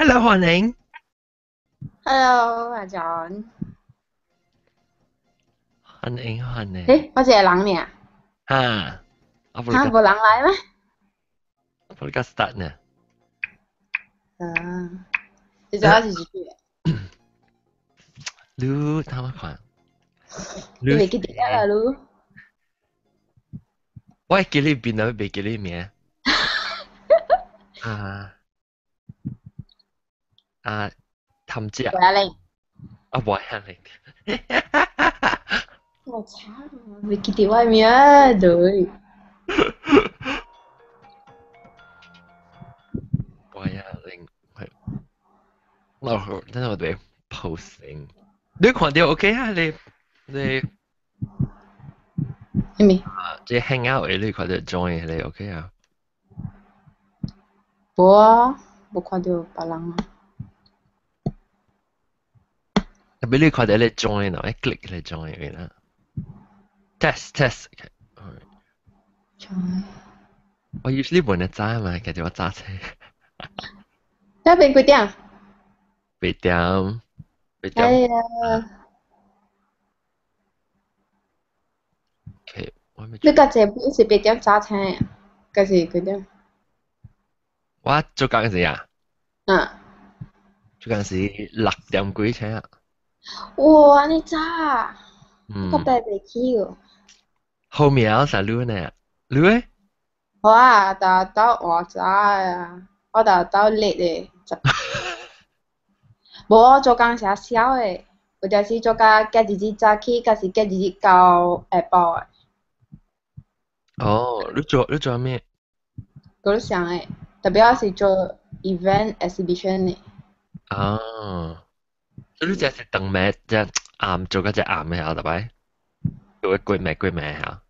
Hello，歡迎。 Hello，阿 John。歡迎歡迎。誒，我一個人爾。哈。哈，無人來咩？我你 start 呢？啊，你知我是幾歲？你睇乜看？你袂記得啦，你？我會記你邊啊，袂記你名。啊啊，氹姐。我嚟。啊，我嚟。我操！袂記得我名，對。我呀，零，我真係我對 posting。你看到 OK 啊？你你。咩？啊，這 hang out 你看到 join 你 OK 啊？無啊，無看到別人啊。特別你看到你 join 啊，一 click 你 join 啦。Test test。 Join。我 usually 冇得揸嘛，其實我揸車。那邊幾點？8點。8點。哎呀。 OK，我未。你家這是8點早餐啊？還是幾點？我做工時啊。嗯。做工時6點幾醒啊。哇！按呢早啊，我爬袂起哦。後面啊，啥你呢？你咧？我啊，逐到換早啊，我逐到 late 的。無，我做工時痟的，有陣時做甲隔一日早起，抑是隔一日到下晡的。哦，你做咩？閣想的，特別我是做 event exhibition 的。哦，你這是當咩？這暗做嗰隻暗嘅下，特別做個幾咩幾咩下？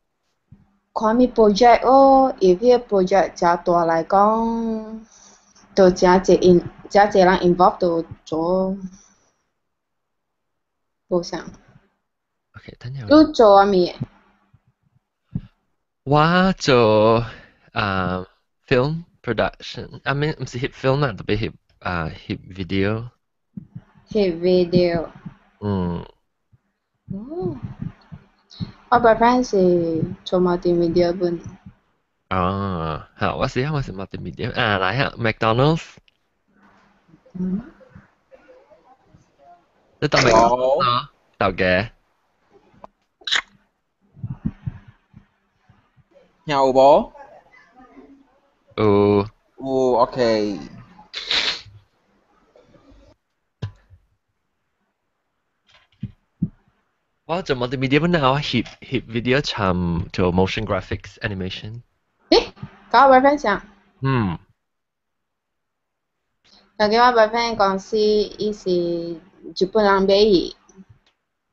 看物 project 哦，if 彼個 project 誠大來講，就誠濟 in，誠濟人 involve 就做無啥。 OK，等陣。你做啥物？我做啊 film production，I mean 毋是翕 film 啦，特別翕啊翕 video。翕 video。嗯。哦。我 boyfriend 是做 multimedia 本。哦，好，我是 multimedia 啊，來下 McDonald's。嗯。你當咪有啊？豆嘅。有無？有。有，OK。我做 multimedia 本來我翕翕 video 尋做 motion graphics animation。誒，搞我 boyfriend 上。嗯。但係我 boyfriend 公司伊是日本人買伊。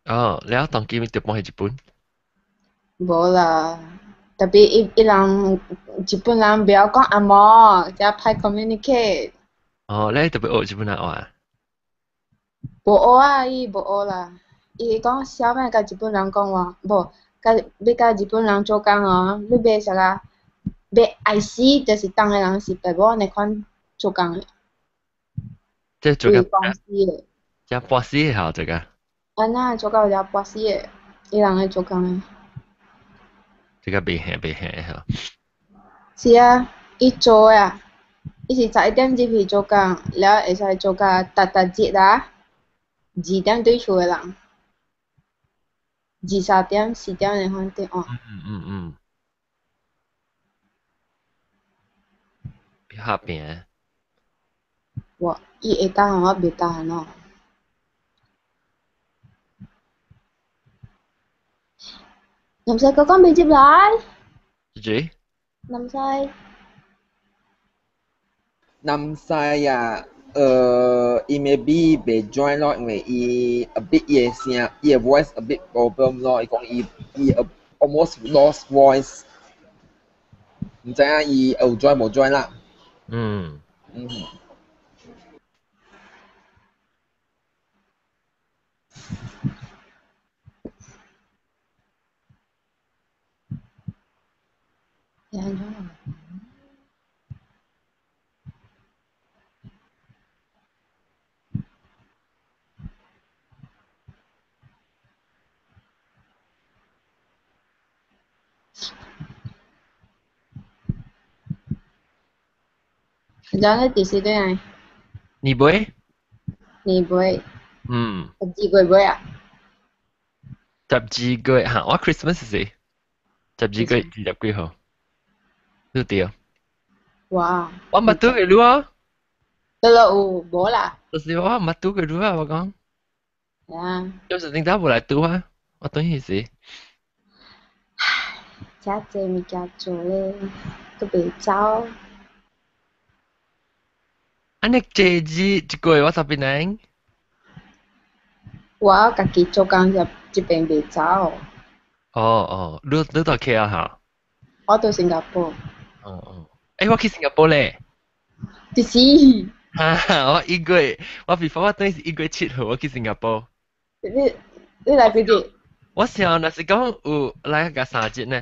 哦，你當今就幫去日本？無啦，特別伊伊人日本人袂曉講紅毛，才歹 communicate。哦，你特別學日本人話？無學啊，伊無學啦。伊講小妹佮日本人講話，無，佮欲佮日本人做工哦，你欲啥個？欲愛死，就是當个人是白某那款做工的。即係做個公司的。只博士校這個。啊那做到了博士的，伊人會做工的。這個袂行袂行嚇。是啊，伊做啊，伊是11點入去做工，了會使做到逐逐日啊，2點對厝的人。2、3點、4點的反正哦。嗯嗯嗯。比較平。我伊會當，我袂當喏。南西哥哥未接來？姐。南西。南西啊，伊 maybe 袂 join 咯，因為伊 a bit 伊的聲，伊的 voice a bit problem 咯，伊講伊伊 almost lost voice，毋知影伊有 join 無 join 啦。嗯。嗯。然後你幾時轉來？年尾。年尾。嗯。12月尾啊？12月嚇，我 Christmas 是12月20幾號，你對。哇！我捌拄過你啊。對了有無啦？就是我捌拄過你啊，我講。啊。就是頂早無來拄啊，我等彼時。唉，遮濟物件做咧，閣袂走。按呢這日一個月我十邊人？我家己做工這這邊袂走。哦哦，你你到 KL 哈？我到新加坡。哦哦，欸，我去新加坡咧。就是。哈，我一個月，我 before 我等於是1月7號我去新加坡。你你來幾日？我想若是講有來個3日呢，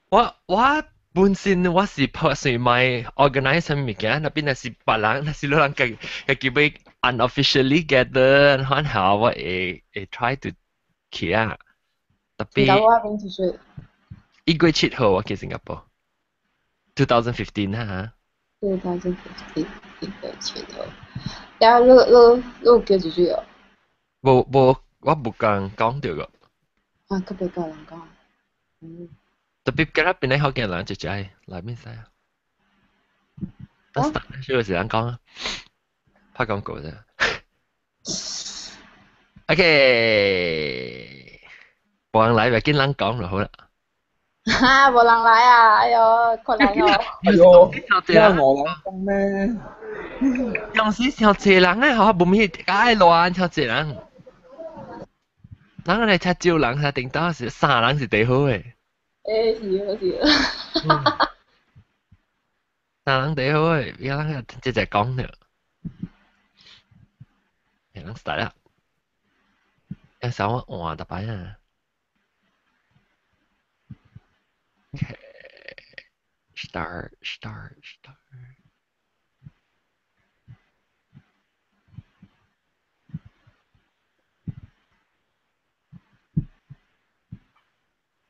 我我。本身我是拍算買 organize 啥物件，那邊若是別人，若是老人家家己欲 unofficially gather，反後我會會 try to 去啊。特別。新加坡邊幾歲？1月7號我去新加坡，2015哈。 2015 1月7號，然後你你你有叫幾歲哦？無無，我無講講著個。啊，閣袂共人講。嗯。特別今日邊咧福建人就只來面使啊。啊？所以是人講啊，拍廣告啫。OK，無人來咪見人講就好啦。哈，無人來啊！哎喲，困難哦。哎喲，聽我人講咩？有時傷濟人啊，吼，無咪愛亂傷濟人。人來較少人，才頂到是三人是最好的。欸，是哦是哦。三人最好的，而家人直接講了，人 start 啦。有時我換特擺啊。Okay. Start, start, start.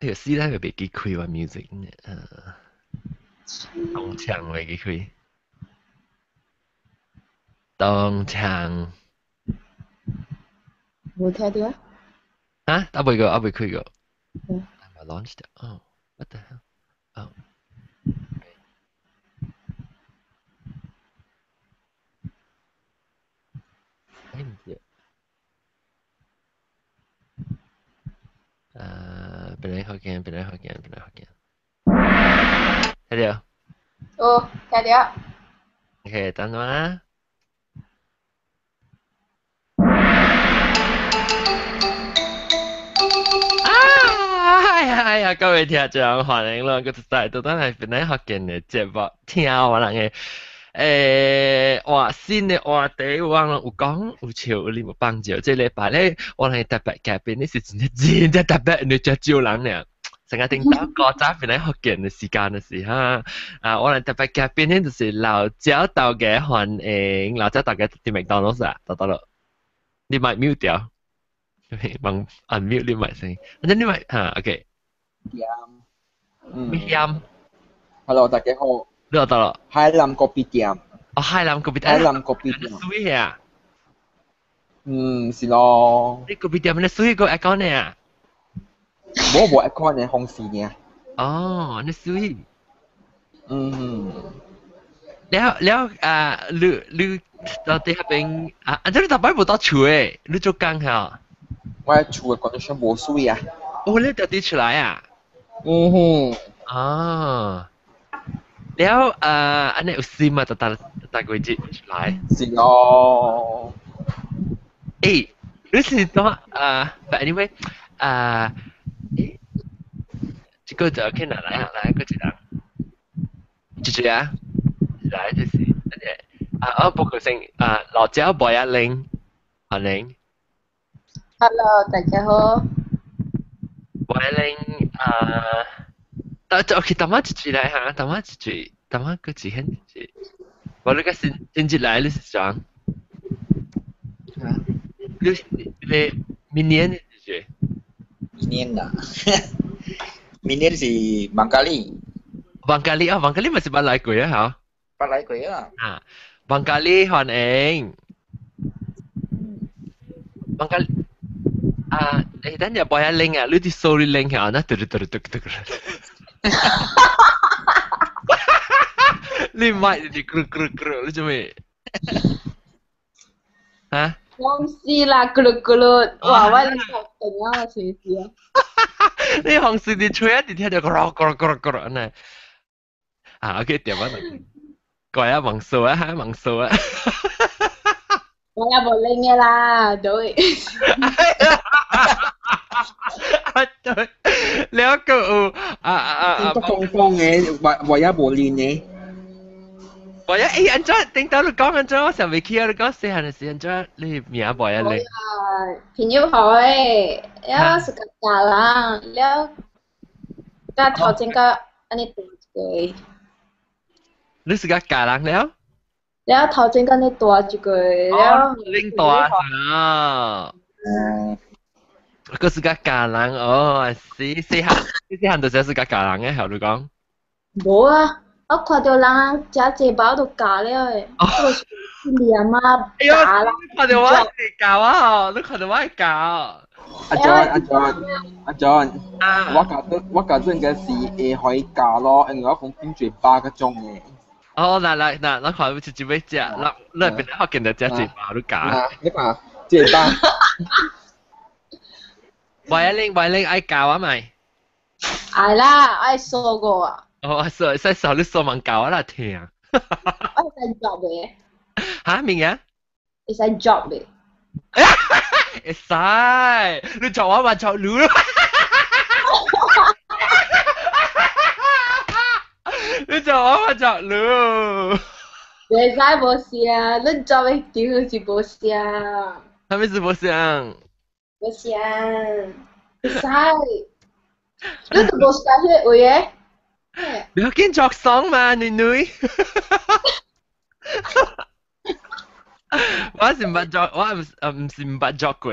呢個師奶咪袂記開話 music 呢？紅牆袂記開。當場。無聽著啊？啊？啊未過，啊未開過。嗯。 I launched it. Oh, what the hell? Oh. 欸唔知。本來福建，本來福建，本來福建。聽著？哦，聽著。 OK，等我啊。啊！哎呀哎呀，各位聽眾歡迎咯，閣一再倒轉來本來福建的節目，聽我人的哇新的話題，我有講有笑有啉有放笑。這禮拜咧，我人的特別嘉賓，你是真正真正特別，你真少人爾。成個頂到古早本來福建的時間的時哈，啊，我人特別嘉賓咧就是老蔣頭家歡迎，老蔣頭家佇麥當勞啊，到到了，你麥 mute 掉，幫 unmute 你麥聲，反正你麥哈，OK。嗯。咩音？Hello，大家好。你到了。海南咖啡店。哦，海南咖啡店。海南咖啡店。水啊。嗯，是咯。你咖啡店你水個 aircon 呢啊？無無 aircon 呢，風扇呢。哦，你水。嗯。了了啊，你你到底彼邊啊？啊，這你逐擺無到厝誒，你做工嚇？我厝的 condition 無水啊。哦，你特地出來啊？嗯哼。啊。了啊，按呢有心啊，逐逐逐個月出來。是咯。欸，你是怎啊？But anyway，啊，欸，這個就去哪來啊？來個一人，一隻啊，來就是，啊，我報告先啊，老蔣無一玲，歡迎。 Hello，大家好。無一玲啊，但就 OK，等下一句來哈，等下一句，等下個幾很一句。我那個新新進來你是講？啊？你你明年是幾？明年啦，明年是孟加里。孟加里啊，孟加里咪是捌來過啊，嚇？捌來過啊。啊，孟加里歡迎。孟加啊，欸，等陣播一拎啊，你啲數你拎下，那嘟嘟嘟嘟嘟嘟。你咪你咕咕咕，你做咩？嚇？我唔是啦，咕嚕咕嚕，哇！我你確定啊，隨時啊。你紅時你吹一直聽到咕嚕咕嚕咕嚕咕嚕呢？啊，OK，點啊？過啊，望數啊，嚇，望數啊。我也無拎嘅啦，對。啊對，了個有啊啊啊！都講講嘅，我我也無練嘅。我一欸，按怎頂到你講按怎，我想袂起啊！你講細漢的時按怎，你名無一咧？朋友好誒，了是個家人，了甲頭前個按呢大一個。你是個家人了？了頭前個呢大一個，了。拎大啊！嗯。個是個家人哦，是細漢細漢就是是個家人嘅，係你講？無啊。我看著人食濟飽就咬了的，我是念啊咬啦。你看著我會咬啊！你看著我會咬。阿 John 阿 John 阿 John，我覺得我覺得應該是會可以咬咯，因為我講變嘴巴嗰種嘅。哦，嗱嗱嗱，我看有一尾食，嗱你邊個見到食嘴巴你咬？你看嘴巴。萬一拎萬一拎愛咬啊咪？愛啦，愛掃過啊。哦，掃使掃你掃網咬我啦疼。我會使 drop 的。嚇咩啊？會使 drop 的。會使，你作我嘛作你咯。你作我嘛作你。袂使無聲，你作的地方是無聲。啥物是無聲？無聲，會使。你都無使彼個位的。不要緊作爽嘛，女女。我是毋捌作，我毋毋是毋捌作過。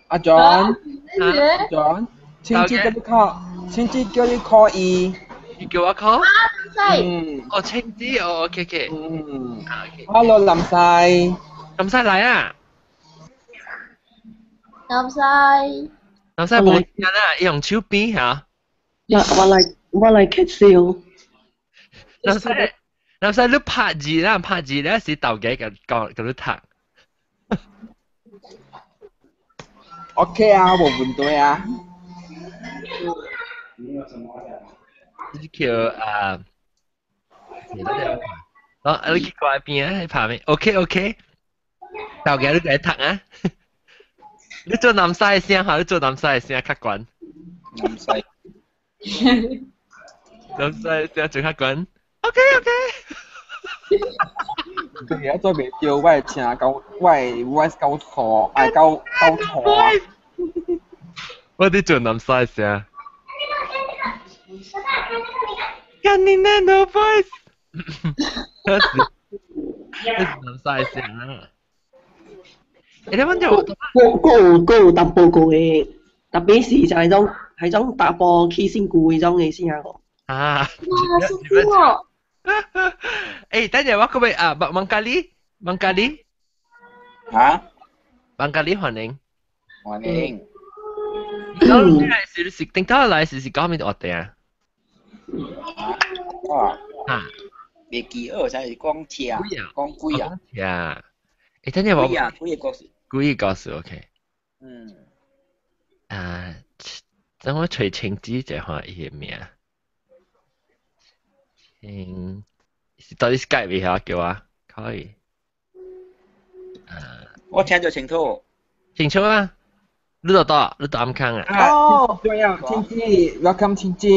阿 John，阿 John，親戚叫你 call，親戚叫你 call 伊。你叫我 call？嗯。哦，親戚，哦，OK OK。嗯。Hello，林西。南西來啊！南西。南西無聽啊，用手邊嚇。我來 catch 笑。南西，南西你拍字啦，拍字咧是豆嘅個講個你讀。 OK 啊，無問題啊。你叫啊，你哦，你去過邊啊？喺旁邊。OK OK，豆嘅你嚟讀啊。你做南西嘅聲嚇，你做南西嘅聲較懸。南西。南西嘅聲最較懸。OK OK。對啊，再袂對，我的聲夠，我的 voice 夠錯，哎夠錯啊！我佇做南西聲。幹你娘 no voice！這是南西聲啊！欸，你問就閣有淡薄個的，特別是就係種係種打波起身舊迄種的聲個。啊！哇，是哦！欸，等陣我閣欲啊，孟加里，孟加里，嚇？孟加里歡迎。歡迎。你來是是頂頭來是講咩話題啊？啊！啊！袂記好，才是講車，講鬼啊！車。欸，等陣我。鬼啊！鬼個故事。鬼故事，OK。嗯。啊，等我揣清子一下伊个名。嗯，是到底 Skype 未曉叫我？可以。啊。我聽就清楚。清楚啊！你到倒？你到暗康啊？哦，對啊，清子，Welcome 清子。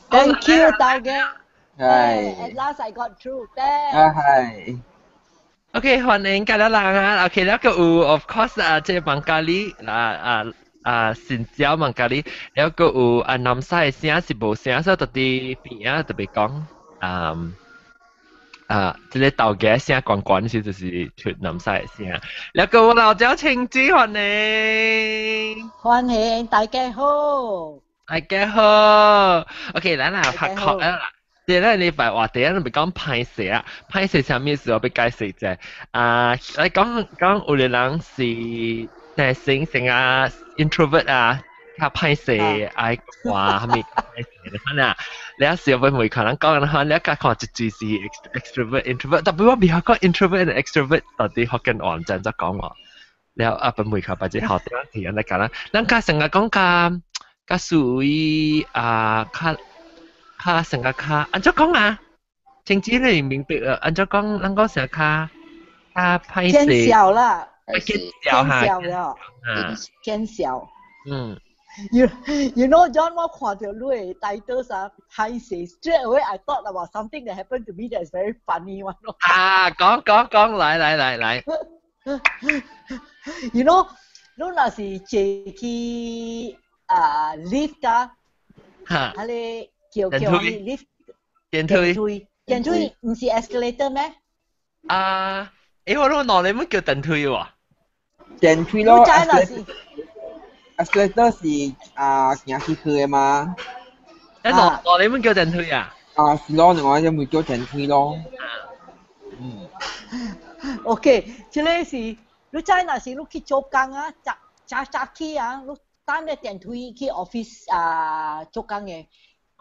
Thank you，大家。係。 At last I got through. Thanks. 啊係。 OK，歡迎各位人啊！OK，了個有，of course 啊，這個孟加里啊啊啊，新椒孟加里，了個有啊南西的聲是無聲，所以特佇邊仔特別講啊啊，這個豆家聲懸懸時就是出南西的聲。了個我老椒清子歡迎，歡迎大家好，大家好。OK，咱來拍確啦。對咱禮拜話題，咱咪講歹勢啊，歹勢啥物事我欲解釋者。啊，來講講有个人是內心性啊，introvert 啊，較歹勢愛講話，啥物歹勢的啊。你有時會每可能講的話，你較看一句是 extrovert introvert，特別我未曉講 introvert 和 extrovert 到底福建話毋知按怎講喎。了啊，本每靠把這學點樣來講啦。咱較成日講較較屬於啊較。較成個較按怎講啊？清子你明白啊？按怎講？咱講成較較歹勢。見笑啦。見笑哈。見笑了。見笑。嗯。 You know John，我看著你的 title 啥歹勢，straight away I thought about something that happened to me that is very funny one。啊，講講講，來來來來。 You know，你若是坐去啊 lift 啊，彼个叫叫你 lift 電梯，電梯毋是 escalator 咩？啊，欸，我攏哪裡物叫電梯喎？電梯咯。你知若是 escalator 是啊行起去的嘛？欸，哪裡物叫電梯啊？啊，是咯，我就會叫電梯咯。嗯。 OK，這个是你知若是你去做工啊，早早早起啊，你等咧電梯去 office 啊做工的。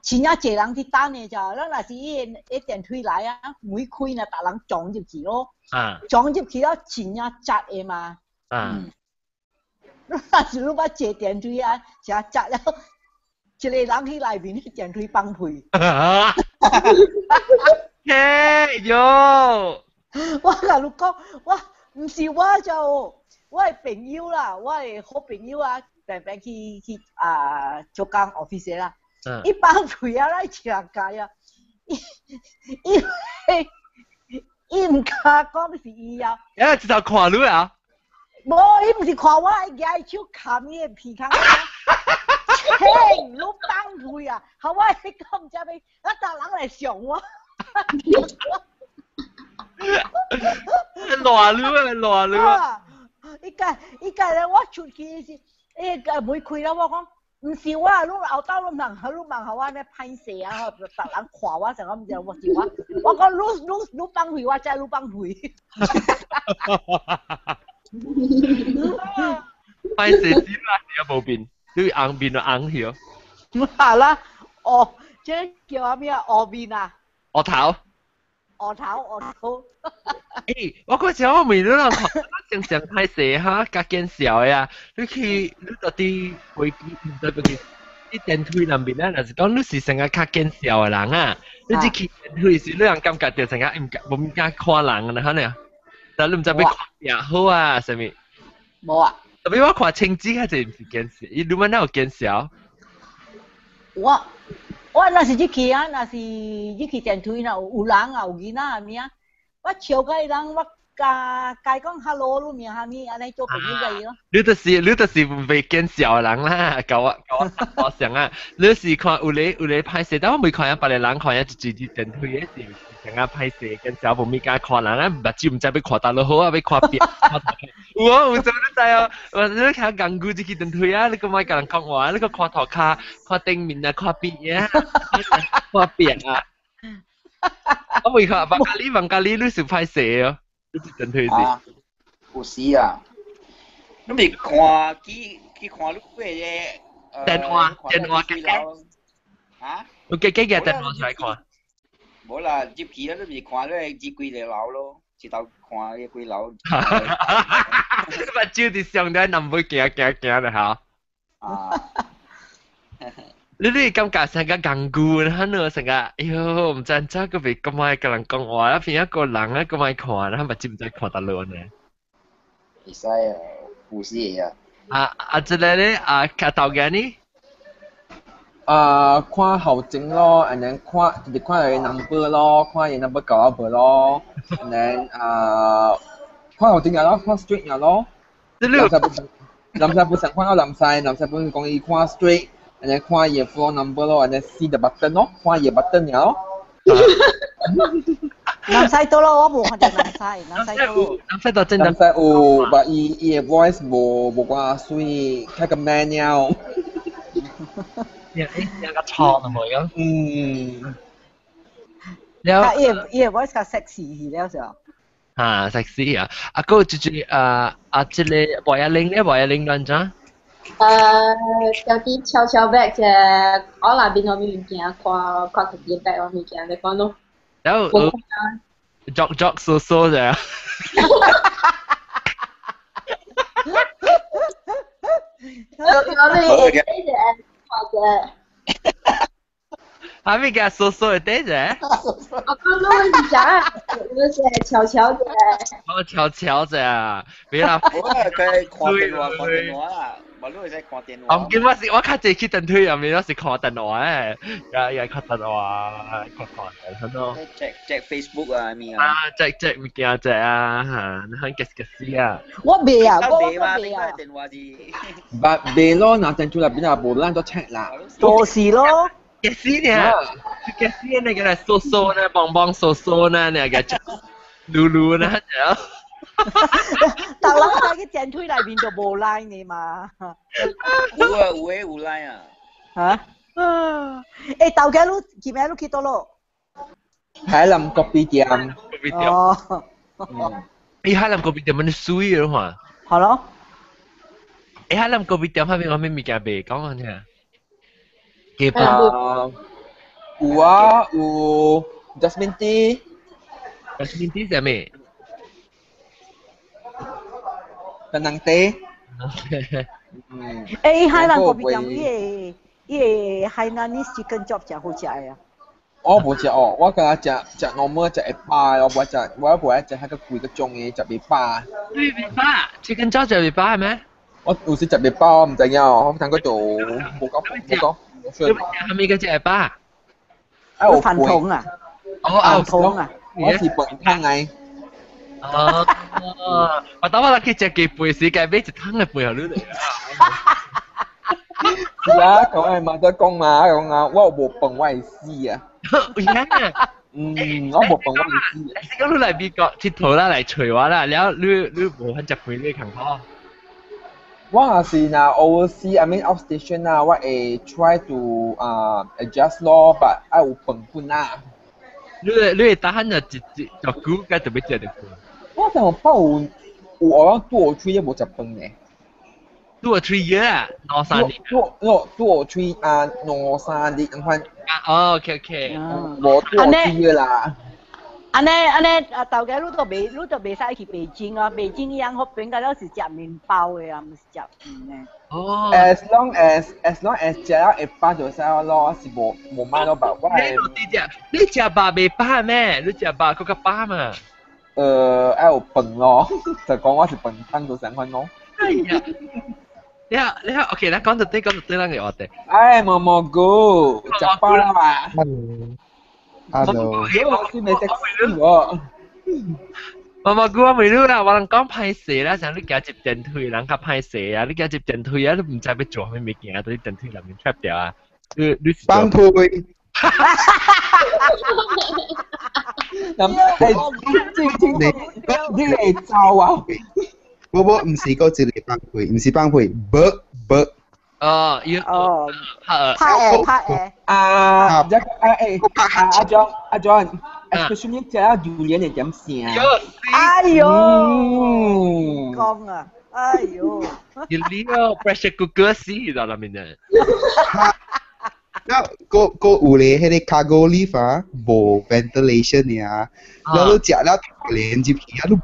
真正濟人佇等的咋，咱若是伊個電梯來啊，門開呢，逐人撞入去咯。撞入去了真正窄的嘛。你若是你捌坐電梯啊，誠窄了，一個人去內面，電梯放屁。嘿喲！我共你講，我毋是我就我的朋友啦，我的好朋友啊，平平去啊做工 office 啦。伊放屁啊，來食街啊！伊伊伊毋敢講是伊啊。欸，這就看你啊！無，伊毋是看我，伊舉手冚伊的鼻孔。嘿，你放屁啊！予我彼個毋知欲，啊，逐人來上我。爛你啊，爛你啊！伊家伊家咧，我出去時，伊個門開了，我講。唔是我，你後兜你問你問下我咩歹勢啊？別人看我成個唔知我是我，我講你你你放屁，我知你放屁。歹勢死啦，有無變，你紅面就紅去哦。係啦，哦，這叫咩啊？烏面啊？烏頭。烏頭烏頭。欸，我嗰時我問你啦，正常歹勢哈，較見笑的啊！你去你到底飛機毋知飛機，你電梯內面啊，若是講你是成個較見笑的人啊，你只去電梯時，你人感覺著成個毋敢無敢看人啊，可能，但你毋知欲看邊好啊，啥物？無啊。特別我看青子較濟毋是見笑，伊你們哪有見笑？我若是入去啊，若是入去電梯若有人啊，有囡仔啊物啊，我笑甲伊人，我共共伊講 hello，你名啥物，按呢做朋友共伊咯。你就是袂見笑的人啦，共我共我我想啊，你是看有咧有咧歹勢，但我未看見別个人看見一直電梯的是成個歹勢，見笑無物敢看人啊，目睭毋知欲看佗落好啊，欲看邊。有啊，有做你知哦，我你看戇龜入去電梯啊，你閣莫共人講話，你閣看塗跤，看頂面啊，看邊啊，看邊啊。我未看，孟加里孟加里，你是歹勢哦，你是電梯是。啊，有時啊，你咪看去去看你個電話電話幾樓啊？有幾幾個電話出來看？無啦，入去啊，你咪看你入幾個樓咯，一頭看你幾樓。目睭佇上底南尾行行行咧嚇。啊！你感覺成個戇龜，哈喏，成個，哎喲，毋知按怎閣袂咁愛共人講話，啊邊一個人啊咁愛看，啊目睭毋知看佗落呢。會使啊，有時會啊。啊啊！這個咧啊，較頭家呢？啊，看後前咯，and then 看直直看伊 number 咯，看伊 number 夠啊無咯，and then 啊，看後前咯，看 street 咯。南西本南西本上看到南西，南西本講伊看 street，and then 看伊 floor number 咯，and then see the button 咯，看伊 button 咯。南西多咯，我無看著南西，南西多。南西多真南西有，但伊伊的 voice 無無偌水，較個 man 了。誒，有個錯就冇咁。嗯。了。伊伊的 voice 較 sexy 了就。啊，sexy 啊！啊，個就是啊啊，這個黃一玲咧，黃一玲亂怎？有啲悄悄back 啫，我那邊我物件看看自己 back 我物件，你講咯。然後作作數數啫。我我哋或者。係咪叫數數的對啫？我講你是講，你是悄悄啫。我悄悄啫，別啦。我係佢看電話，看電話啦。我都會使看電話。我見我是我較濟去電梯入面，我是看電話誒，也也看電話，看看電咯。 check check Facebook 啊，咩啊？啊，check check 物件 check 啊，嚇，你很嘅嘅死啊！我未啊，我我未啊。電話是。捌未咯，若電梯內邊啊，無咱都 check 啦。就是咯。嘅死呢？嘅死那個來嗦嗦呢，幫幫嗦嗦呢，那個嚕嚕呢，但人在個電梯內面就無 line 的嘛。有啊，有的有 line 啊。嚇？欸，頭家你今暝你去佗落？海南咖啡店。咖啡店。哦。欸，海南咖啡店มัน水的話。好咯。欸，海南咖啡店那邊有咩物件賣？講下聽。雞飯。有啊，有 jasmine tea。 jasmine tea 係咩？檳榔茶。嗯。欸，海南咖啡店伊個伊個海南 chicken chop 誠好食的啊。我無食哦，我敢若食食 normal 食會飽，我無愛食，我無愛食彼個貴個種的，食袂飽。袂飽，chicken chop 食袂飽係咩？我有時食袂飽，我毋知影哦，我聽過就無講無講。你食啥物個食會飽？啊有飯桶啊！哦，飯桶啊！我是飯桶的。哦，我當我去食雞飯時，該買一桶的飯予你嚟啊！是啊，講愛嘛在講嘛，講啊，我無飯我會死啊！有影啊！嗯，我無飯我會死。是講你來美國𨑨迌啦，來揣我啦，了你你無法食飯你艱苦。我是若 overseas, I mean outstation 啊，我會 try to 啊 adjust 咯，but 愛有飯本啊。你會打漢就一一就久，該特別食得過。我想包有我 2 or 3 都無食飯呢。 2 or 3 year 啊，兩三年。 No, 2 or 3 啊，兩三日咁款。啊，哦，OK。無 2 or 3 year 啦。按呢按呢啊，頭家你都袂使去北京啊！北京伊樣好變甲了是食麵包的啊，毋是食飯的。哦。 As long as 食了會飽就使咯，是無買咯吧？我係。你食肉袂飽咩？你食肉閣較飽嘛？愛有飯咯，就講我是飯湯就成款咯。哎呀！你好，OK，咱講到底講到底，咱個話題。哎，毛毛菇，食飽啦嘛？ Hello，我是未食喎。毛毛菇我未你啦，我人講歹勢啦，像你行入電梯，人較歹勢啊！你行入電梯啊，你毋知欲做啥物物件，佇電梯內面 trap 掉啊！你是放屁！咁係你嚟走啊？無，毋是嗰一個放屁，毋是放屁，啵啵。哦，要哦，拍拍拍誒啊！一啊誒，阿 John 阿 John，especially 食了榴蓮會點聲？哎喲，講啊，哎喲，你呢個 pressure cooker 死到啦面啊！那個個有咧，彼個 cargo lift 啊，無 ventilation 嘅啊，然後你食了連入去啊，你啵，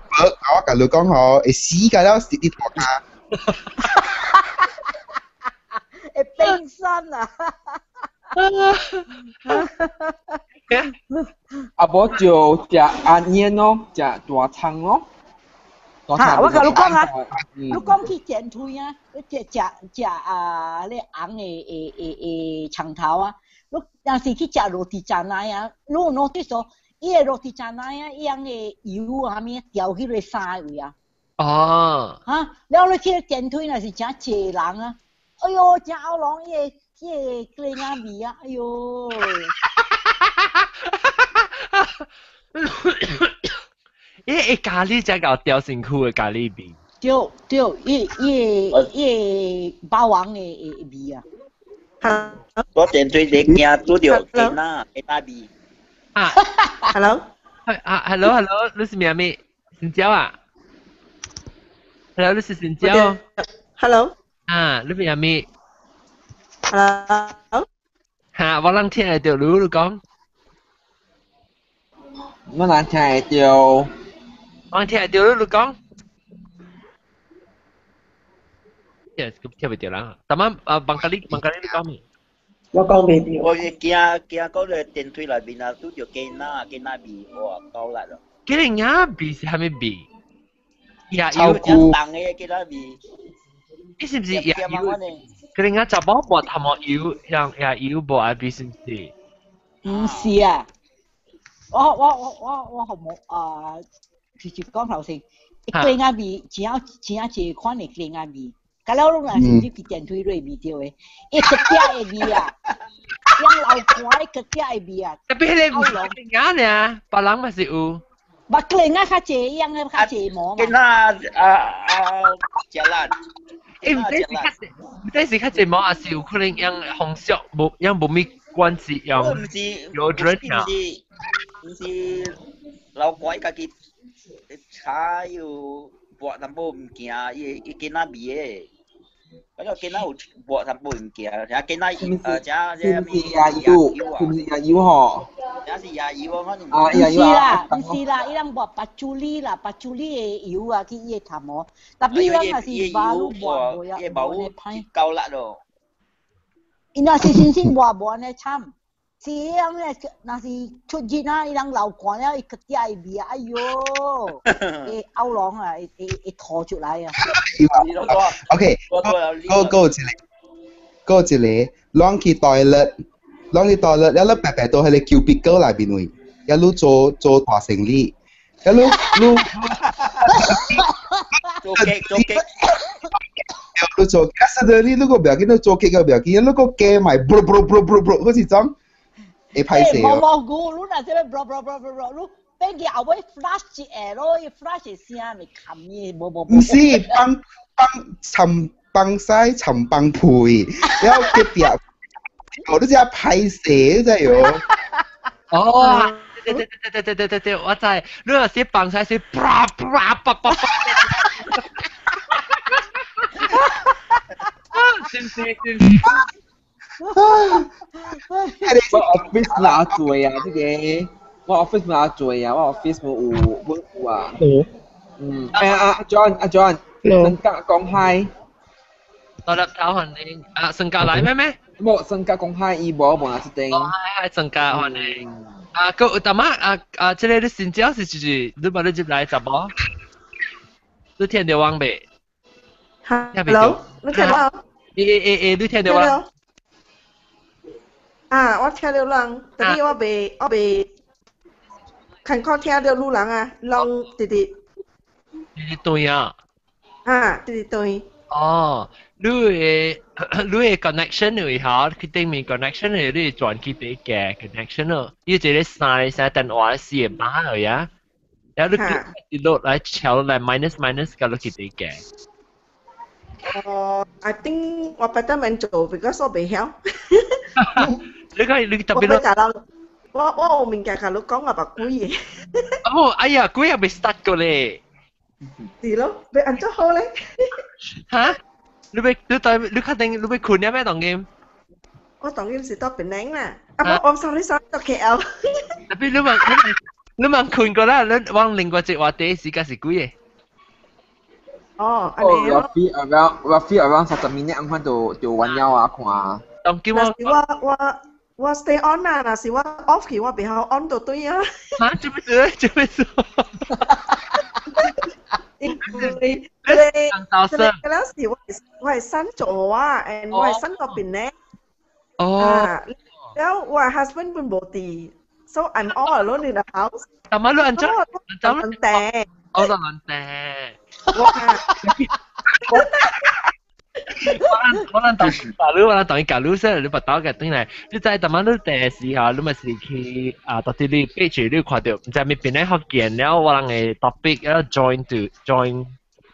我共你講吼，會死㗎了，食佇塗跤。會冰山啊！啊，無就食阿煙咯，食大腸咯。嚇！我共你講啊，你講去電梯啊，你食食食啊，你紅的的的的腸頭啊，你若是去食 roti canai 啊，你有 notice 到伊的 roti canai 啊，伊樣的油啊，啥物掉去咧衫位啊？哦。嚇！了你去電梯若是誠濟人啊，哎喲，誠喉嚨伊個伊個雞仔味啊，哎喲！伊咖喱才夠掉身軀的咖喱味。對對，伊伊伊霸王的味啊。我電梯你驚拄著雞仔雞仔味。啊，Hello。啊，Hello，你是咩咩？新椒啊？Hello，你是新椒。 Hello。啊，你咩咩？Hello。嚇，我人聽會著你，你講。我人聽會著。我聽會著你，你講。聽袂著啦。逐晚啊，孟加里，孟加里你講咩？我講袂著。我驚驚嗰個電梯內面啊，拄著雞仔雞仔味，哇，夠力咯。雞仔味是啥物味？臭菇。重的雞仔味。你是毋是也油？雞仔查某抹頭毛油，像也油無愛味是毋是？毋是啊，我好無啊，直接講頭先，雞仔味真真濟款的雞仔味。甲了攏若是入去電梯內味著的，伊個壁的味啊，用流汗的個壁的味啊。特別迄個雞仔爾，別人嘛是有。無雞仔較濟，伊樣的較濟毛嘛。雞仔啊啊，食力。欸，毋知是較濟毛，還是有可能用紅色無，用無咪關係用。毋是，毋是老怪家己查有抹淡薄物件，伊伊囡仔味的。嗰個囡仔有抹淡薄物件，而囡仔這是毋是椰油？是毋是椰油吼？這是椰油啊，啊，毋是啦，毋是啦，伊人抹白朱莉啦，白朱莉的油啊，去伊的頭毛。特別咱若是抹愈抹無啊，無呢歹。夠力咯。伊若是新鮮抹無按呢慘，是伊人咧，若是出熱啊，伊人流汗了，伊個嗲的味啊，哎喲，會喉嚨啊，會吐出來啊。 OK，嗰一個，嗰一個，攏去 toilet，攏去 toilet，了你白白到彼個 cubicle 內面位，了你做大生理，了你做雞做雞。你做，假設你如果不要緊，你做雞個不要緊，你個雞咪啵啵啵啵啵，好似種會歹勢哦。毛毛菇，你若這個啵啵啵啵啵，你變去後尾 flash 一下咯，伊 flash 的聲咪冚伊，無無。毋是，放放沉放屎尋放屁，了隔壁我都知歹勢真係。哦，對對對對對對對對，我知，你若是放屎是啪啪啪啪啪。是唔是？是唔是？我 office 哪做啊？這個我 office 哪做啊？我 office 冇有冇有啊？嗯，哎啊 John 阿 John，新加講嗨。到粒頭歡迎啊，新加來咩咩？冇新加講嗨，伊無無哪一定。哦，係係新加歡迎。啊，個大媽啊啊，這個你新招是就是你把你入來十無？你聽到我未？Hello，你聽到？誒誒誒，你聽到我？啊，我聽到人，但是我未，看看聽到女人啊，攏直直。直直對啊。啊，直直對。哦，你的 connection 為何？佢頂面 connection 你轉去別嘅 connection 咯，伊一個三三電話四個碼而已啊，然後你落來敲來 minus minus 加落去別嘅。哦，I think 我 better 免做，because 我袂曉。你講你特別咯。我有物件共你講啊，別鬼嘅。哦，哎呀，鬼也未 start 過咧。是咯，欲按怎好咧？嚇？你欲你對你確定你欲困了咩當今？我當今是到檳城啦，啊我 sorry sorry 到 KL。特別你問困過啦，你往另外一個話題時間是幾個？哦，哦，roughly around 30 minute，按款就完了啊，看。當今我我 stay on 啊，若是我 off 去，我袂曉 on 就對啊。嚇？做咩事？做咩事？因為你嗰時我係新做啊，and 我係新嗰邊咧。哦。然後我 husband 本無佇，so I'm all alone in the house。但係你按怎？按怎？訂。我就問訂。我咱當假如我咱當伊假如說你把刀給轉來，你知逐擺你第時候，你咪是去啊，到底你 page 你看到，毋知咪邊個福建了，我人的 topic 要 join to join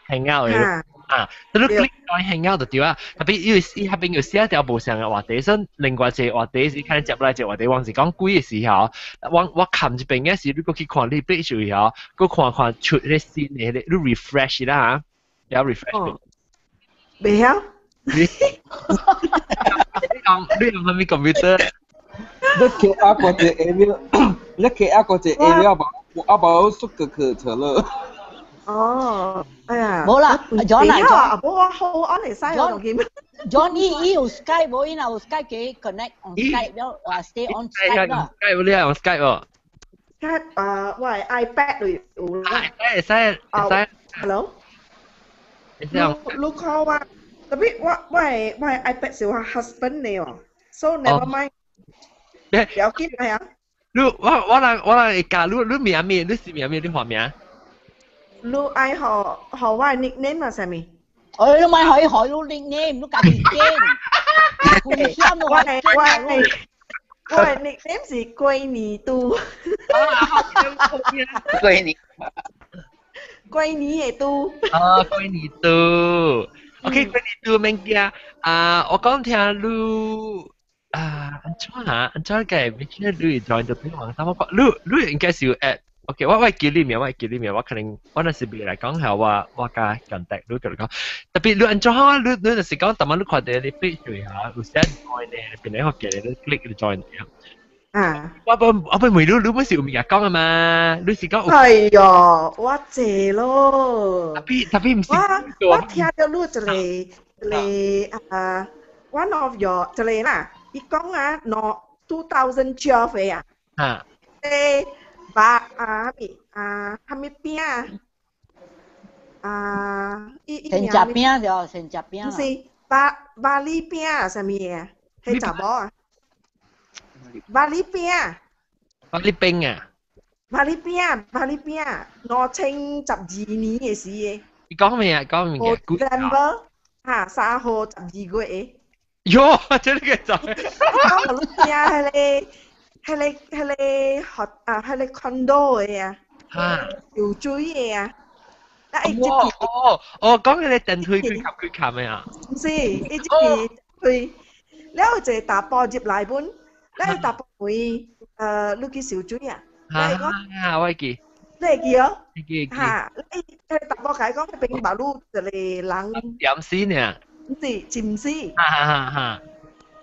hangout 的啊，你 click join hangout 就對啊。特別因為伊彼邊有寫一條無相的話題，所以另外一個話題是看接來一個話題，我是講鬼的時候，我看這邊的時，你閣去看你 page 時候，閣看看出彼個新的，彼個你 refresh 啦嚇，要 refresh。袂曉。你用啥物 computer？你 KL 嗰隻 area，你 KL 嗰隻 area 無，我無縮個課程了。哦，哎呀，無啦，John 啊，無我好按會使我 John 伊有 Skype 無？伊若有 Skype 可以 connect on Skype 了，啊 stay on Skype 啦。 Skype 你係用 Skype 無？Skype 啊，我係 iPad 裏有啦。會使會使。 Hello。你 call 我，特別我的 iPad 是我 husband 的哦，so never mind。不要緊係啊。你我人會教你你名咩？你是名咩？你化名？你愛予予我 nickname 啊，啥物？哎，你咪可以學你 nickname，你家己揀。我的 nickname 是龜年拄。龜年。龜年的拄。啊，龜年拄。OK，龜年拄免驚。啊，我講聽你啊，按怎啊？按怎嘅？你你 join 到邊網站？我講你應該是有 add。OK，我記你名，我記你名，我可能我若是未來講下，我加 contact 你甲你講。特別你按怎啊？你就是講，逐擺你看到你 page 下有寫 join 咧，邊個學嘅你 click 你 join 啊！我本問你，你本是有物件講啊嘛？你是講？哎喲，我濟咯。特別毋是。我聽到你一個一個啊，one of your 一個啦，伊講啊，喏，2012的啊。啊。誒。白啊，啥物啊，啥物餅啊？啊，伊先食餅就先食餅。毋是巴厘餅啊，啥物啊？彼查某啊？巴厘餅。巴厘餅啊？巴厘餅，巴厘餅，2012年的時的。你講咩啊？講咩嘅？November 哈，3號12月的。喲，這個就。講你聽彼個。彼個學啊，彼個 condo 的啊，游水的啊，啊，伊入去。哦哦，講佢哋電推佢冚佢冚嘅啊？毋是，伊入去推，了有一個查埔入來本，了查埔問你去受水啊？啊，我會記。你會記哦？會記。哈，伊查埔共伊講，彼邊馬路一個人。點死呢？毋是，浸死。哈哈哈！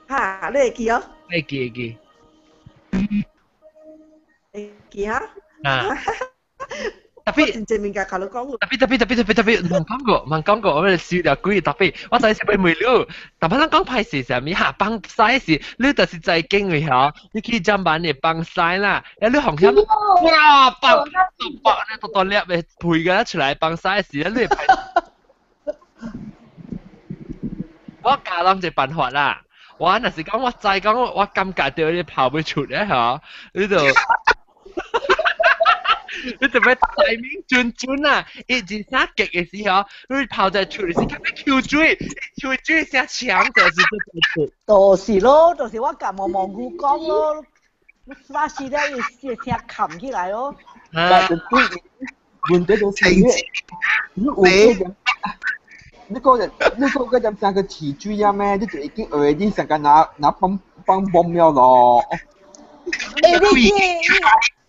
哈，你會記哦？會記會記。會記哈？啊。特別真正物件甲你講。特別特別特別特別特別，唔講過，唔講過，我哋輸了鬼特別，我就係被問你，特別咱講歹勢啥物哈，放屎是，你就是在經位吼，你去砧板的放屎啦，啊你紅險，哇，爆爆咧，大大粒的皮個出來放屎時，你會歹。我教人一個辦法啦，我若是講我知講我感覺到你跑不出咧吼，你就。你特別大面準準啊！一二三極嘅時候，你跑在出嚟時，特別抽水，抽水聲強就是這個。就是咯，就是我甲毛毛菇講咯，那時咧伊聲冚起來咯。啊！問題就是你有你個人你個個點三個起水啊咩？你就已經 already 成個拿拿崩崩崩了咯。欸，你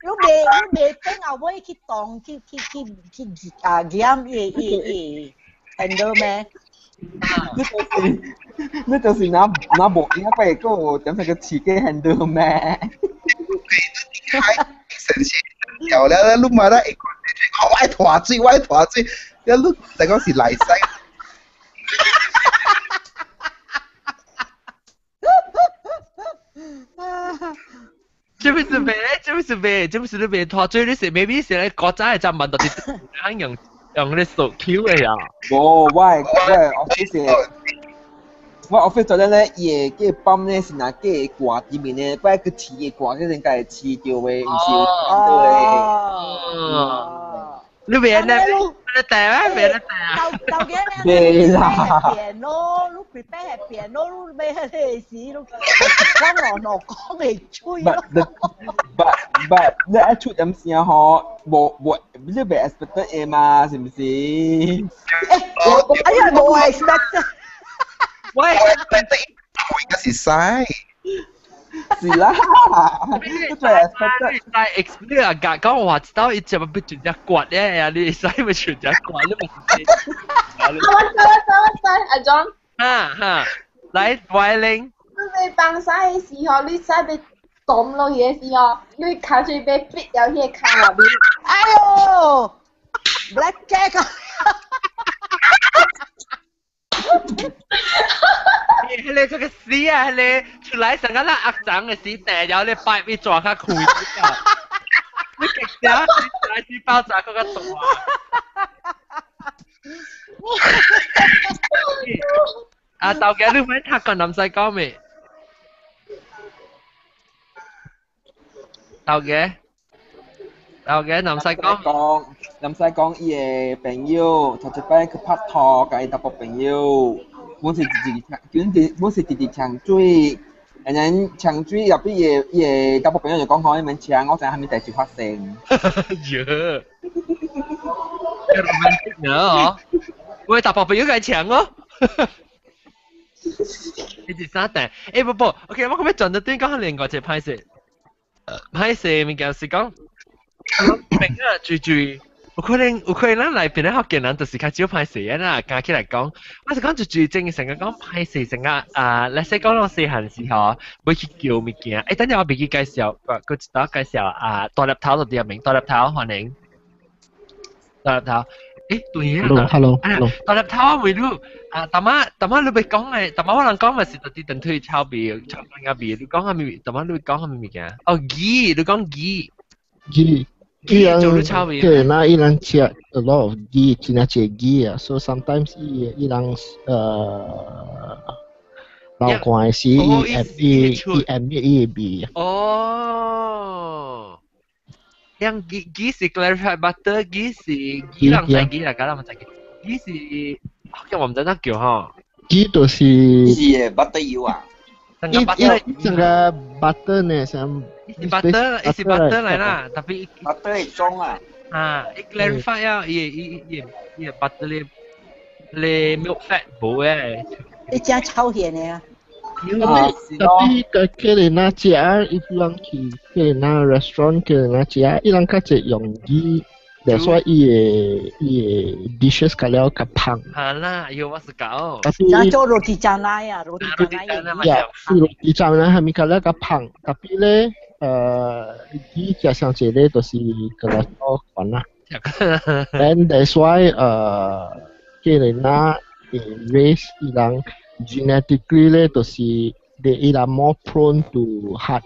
你未等後尾去當去去去去啊驗伊伊伊 handle 咩？你就是你就是拿拿無影過個點成個刺激 handle 咩？神仙掉了，你嘛咧我愛拖水，我愛拖水，你你講是來使。這不是咩？這不是咩？這不是你未拖水，你是 maybe 是咧國家的砧板，就是用用咧手 Q 的呀。無，我的 office 我 office 昨日咧，伊的個泵咧是拿個掛裡面咧，擺個飼的掛，嗰陣該會飼著的，毋是有對的。哦。你袂咧？你帶啊？袂咧帶啊？到底咧？啦。變咯，你 prepare 變咯，你買迄個時，你講落落講會吹咯。 But 你一出點聲吼，無無你袂 expect 的嘛，是毋是？哎呀，無 expect。喂，應該是使。是啦，你最 expect 你使 expect 啊？講話知道伊只要全只刮咧呀，你使咪全只刮，你咪。我知我知我知，阿 John。哈哈，來歪玲。你被放屎的時候，你使被抌落去的時候，你口水被逼掉去個坑內面。哎呦，Black Jack 啊！迄個這個死啊！迄個出來成個咱鱷髒的死，然後你擺一抓較開啊！你極少來死爆炸閣較大。啊，豆家你免讀個南西講未？豆家，豆家南西講。南西講伊的朋友，頭一擺去拍拖，共伊查埔朋友。本是直直，本是直直搶水，然後搶水入邊伊個查埔朋友就講講，你免搶，我知影啥物代誌發生。喲，romantic 呢哦，我查埔朋友該搶哦。你是啥代？欸不不，OK，我可欲轉到轉講另外一個歹勢，歹勢物件是講，明啊，最最。有可能有可能咱內邊咧福建人就是較少歹勢啊啦，加起來講，我是講就最正成個講歹勢成個啊，你說講到細漢時候，欲去叫物件，欸，等陣我袂記介紹，閣一道介紹啊，大粒頭就佇名，大粒頭歡迎，大粒頭，欸，對啊 ，Hello，大粒頭我問你，啊，淡仔淡仔你欲講的，淡仔我人講嘛是佇電腿臭味，臭味味，你講啥物？淡仔你欲講啥物物件？哦，魚，你講魚，魚。伊人對，那伊人食 a lot of 魚，真正濟魚啊，所以 sometimes 伊伊人流汗時，伊伊伊 admit 伊味啊。哦，樣魚魚是 clarified butter，魚是魚人知魚啦，敢人毋知魚，魚是叫我毋知怎叫吼。魚就是是 butter 油啊。伊伊整個 butter 呢，像是 butter，伊是 butter 來啦，特別 butter 會裝啊。啊，伊 clarify 啊，伊伊伊伊 butter 咧咧 milk fat 無誒。你真臭現的啊！ 特別個叫你那食，伊人去叫你那 restaurant 叫你那食，伊人較濟用伊，就所以伊個 dishes 較了較胖。係啦，要我是搞。像做 roti canai 啊，roti canai。呀，roti canai 係咪較了較胖？特別咧，伊食上濟咧就是個來多懸啦。And that's why 叫你那 race 伊人 genetically 咧，就是 they are more prone to heart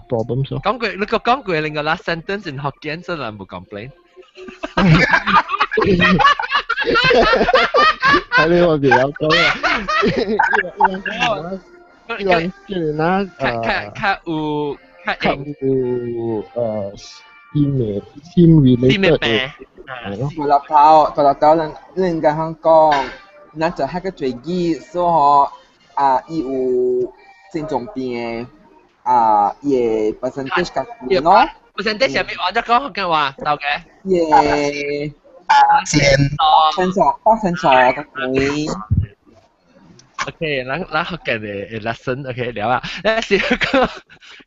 problems 咯。講句，你個講句另個 last sentence in Hokkien 真係冇 complain。係你話別有講啊！伊人叫你那較較有較有心 related 嘅。大粒頭，大粒頭，咱咱應該通講，咱就係個最記，所以吼啊，伊有心臟病的啊，伊的 percentage 較高咯。 percentage 係咪按咗講嘅話，豆嘅？伊的八成錯較貴。 OK，咱咱學嘅嘅 lesson，OK 了啊。但是個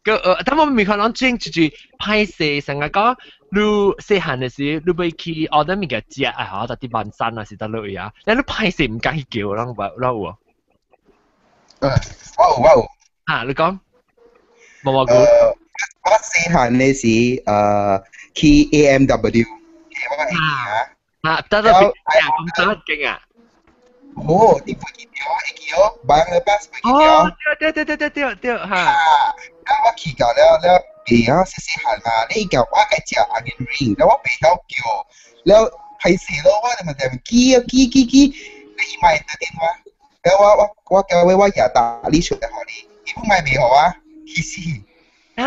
個但我未看人轉就是歹勢，成日講你細漢嘅時，你欲去 order 物件食啊，嚇，就佇萬山啊，是佗落位啊。你歹勢毋敢去叫，人有人有啊？我有我有。啊，你講。冇冇我細漢嘅時，去 AMW，我啊，啊，得得，啊，咁得勁啊！哦，你飛機條，會記哦，幫個 bus 飛機條。哦，對對對對對對，嚇。啊，我去到了了，袂曉細細漢嘛，你叫我愛食 onion ring，了我袂曉叫，了歹勢咯，我就問佢記啊記記記，你買打電話，了我我我叫我我也打你出來予你，伊不買袂予我，氣死。啊！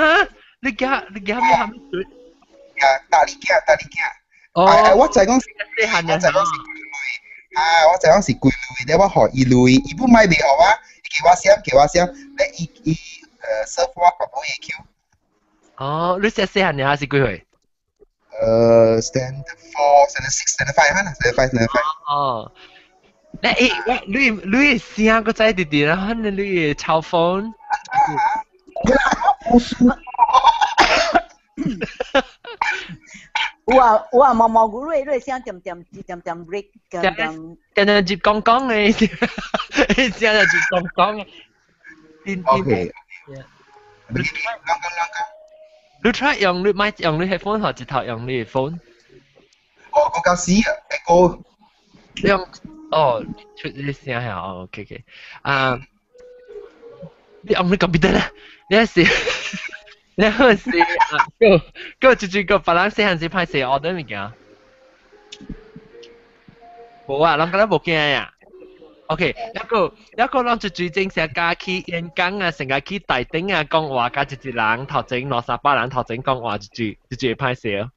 你驚你驚咩？咩？呀，打你囝，打你囝。哦。我知講，細漢我知講是。啊！我知講是幾鐳，了我予伊鐳，伊不買袂予我，伊叫我閃，叫我閃，咧伊伊serve 我全部會 Q。哦，你細細漢年是幾歲？ Standard 4, standard 6, standard 5 哈，standard 5, standard 5。哦。你誒，我你你聲個在弟弟啦，可能你抄 phone。有啊有啊，毛毛菇瑞瑞聲點點點點 break 點點。點點接講講嘅，聲就接講講嘅。 OK。你 try 用你買用你 headphone 或直頭用你 phone？哦，我較死啊，個。用哦，出啲聲係哦，OK OK，啊，你用你 computer 啦，你是。你好是啊，個個就就個別人細漢時歹勢 order 物件，無啊，人覺得無驚呀。OK，一個一個人就最正成日去演講啊，成日去台頂啊講話，加一一人頭前兩三百人頭前講話，就就就就歹勢。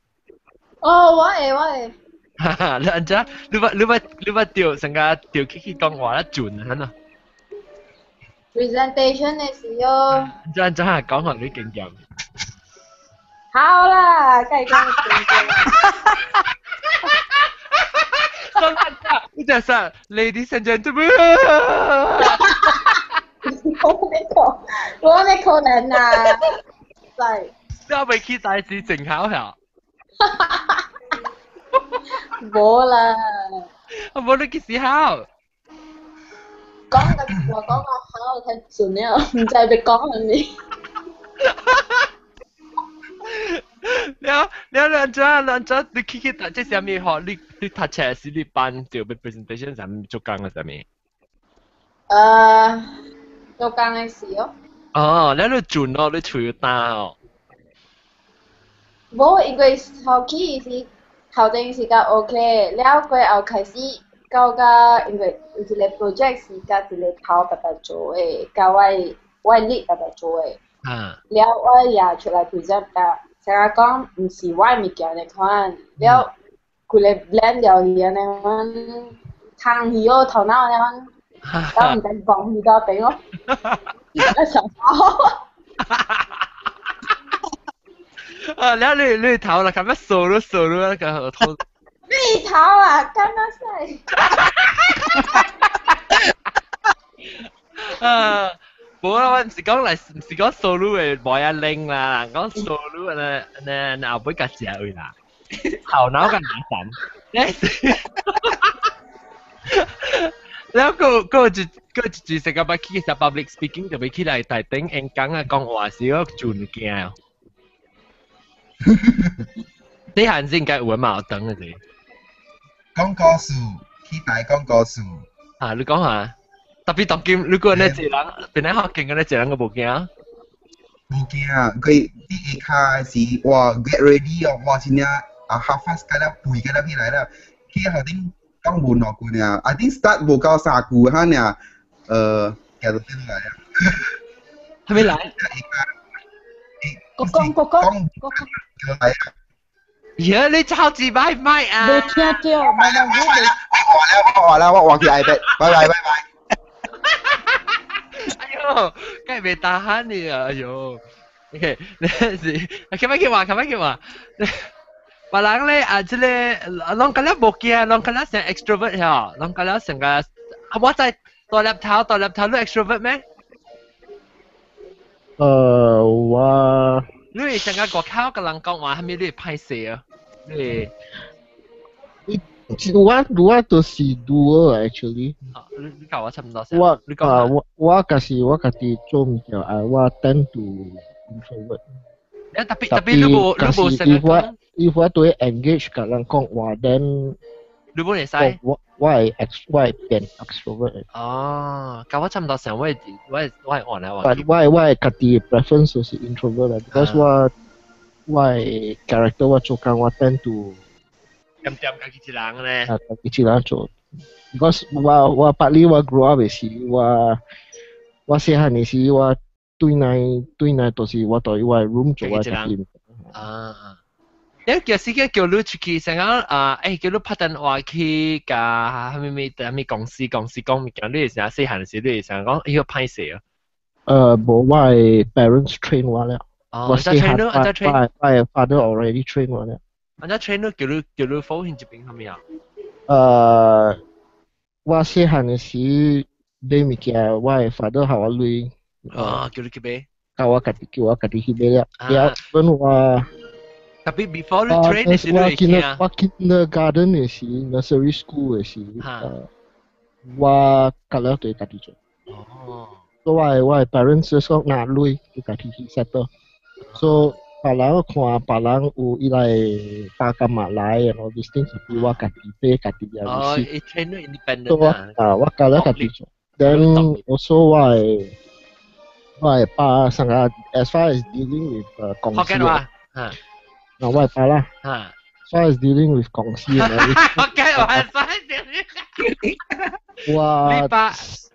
哦，我會我會。哈哈，你按怎？你捌你捌你捌掉成日掉去去講話咧準啊？喏。 Presentation 的時候。怎怎講話你經驗？好啦，梗係講經驗。你真係 ladies and gentlemen。我沒可，我沒可能啊！係。都未去大事靜考下。無啦。我無你幾時考？講個我講個考太準了，唔知要講啥物。了了兩隻兩隻，你去去讀這啥物學？你你讀冊是你班就要 presentation 啥物做工啊啥物？做工的時哦。哦，你你準哦，你喙焦哦。無，因為頭起是頭前是較 OK，了過後開始到甲，因為有一個 project 是佮一個頭白白做的，佮我我力白白做的。啊。了我也出來 present 甲，成日講毋是我的物件的款，了規个 blend 掉去按呢款，空去哦頭腦按呢款，了毋知講去倒邊哦，我想笑。啊，了你頭啦，咁樣掃都掃都個頭。你頭啊，敢若使。啊，無啦，我毋是講來，毋是講掃路的無遐靈啦，講掃路呢呢後尾較食位啦，頭腦較難煩。了閣閣一閣一句成個捌去食 public speaking 特別起來台頂演講啊講話時，我盡驚。你漢子應該有矛盾的是？講故事，去台講故事。啊，你講下，特別當今，如果你一個人，本來學經嘅你一個人，個無驚？無驚，佢第一開始哇 get ready 哦，哇真正啊 half fast 個了背個了起來了，去後頂講無兩句爾，I think start 無夠三句哈爾，行到邊來啊？還沒來？國講國講國講。來啊！呀，你超級擺麥啊！沒聽到，沒沒沒。我話啦，我話去 iPad，拜拜拜拜。哎呦，梗係未打喊你啊！哎呦，OK，你是，琴日叫話，琴日叫話，別人咧啊，這個攏覺得無驚，攏覺得成 extrovert 嚇，攏覺得成個，我在大粒頭，大粒頭你 extrovert 咩？我。你會成個外口跟人講話，係咪你會歹勢啊？你我就是 dual actually。你教我差唔多。我啊我我家是我家己做物件啊，我 tend to introvert。特別特別你無你無成個講。 if 我對 engage 甲人講話，then 你無會使。我我會 ex 我會變 extrovert。哦，教我差唔多成，我我我會按來按。但我我家己 preference 就是 introvert 啦，because 我我 character 我做工我 tend to 點點家己一人咧。啊，家己一人做。because 我我partly 我 grow up 的時，我我細漢的時，我對內對內就是我對我 room 做我家己。啊。你叫司機叫你出去，成日啊，誒叫你拍電話去共啥物物啥物公司公司講物件，你會成細漢時，你會成講哎喲歹勢啊。無，我的 parents train 我了。哦，我細漢我我的 father already train 我了。按怎 train 你叫你叫你否認這邊啥物啊？我細漢的時買物件，我的 father 予我鐳。哦，叫你去買。教我家己叫我家己去買了。了，本我。特別 before 你 train 的時，你會驚。我 kindergarten 的時，nursery school 的時，我較了對家己做。哦。所以我的我的 parents 就講拿鐳，你家己去 settle。So 別人看別人有伊來爸干嘛來，然後 this things 比我家己買家己的。哦，伊 train 你 independent 啊。啊，我教了家己做。Then also 我的我的爸上個 as far as dealing with 公司。福建話。啊。嗱，我係爸啦。啊。 As far as dealing with 公司。福建話 as far as dealing。我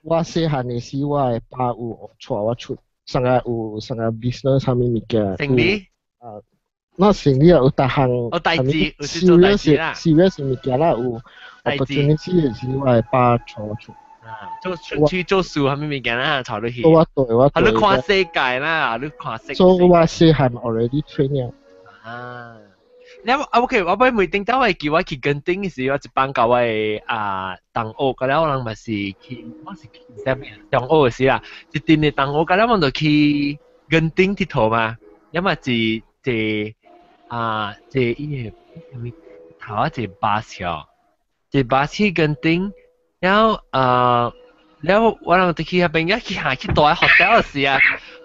我細漢的時，我的爸有帶我出，上個有上個 business 啥物物件。生意。啊，那生意有逐項。有代誌，有是做代誌啦。 serious 物件啦，有 opportunity 的時，我的爸帶我出。啊，做出去做事啥物物件啦，帶你去。我對我對。你看世界啦，你看世界。所以我細漢 already train 了。啊。你啊 OK，我每每頂到我叫我去墾丁的時，我一班教我的啊同學，個了人嘛是去，我是去啥物中學的時啦，一陣的同學，個了我就去墾丁𨑨迌嘛，要麼是坐啊坐伊個啥物頭啊坐巴士哦，坐巴士去墾丁，然後啊，然後我人就去彼邊，一去行去大 hotel 的時啊，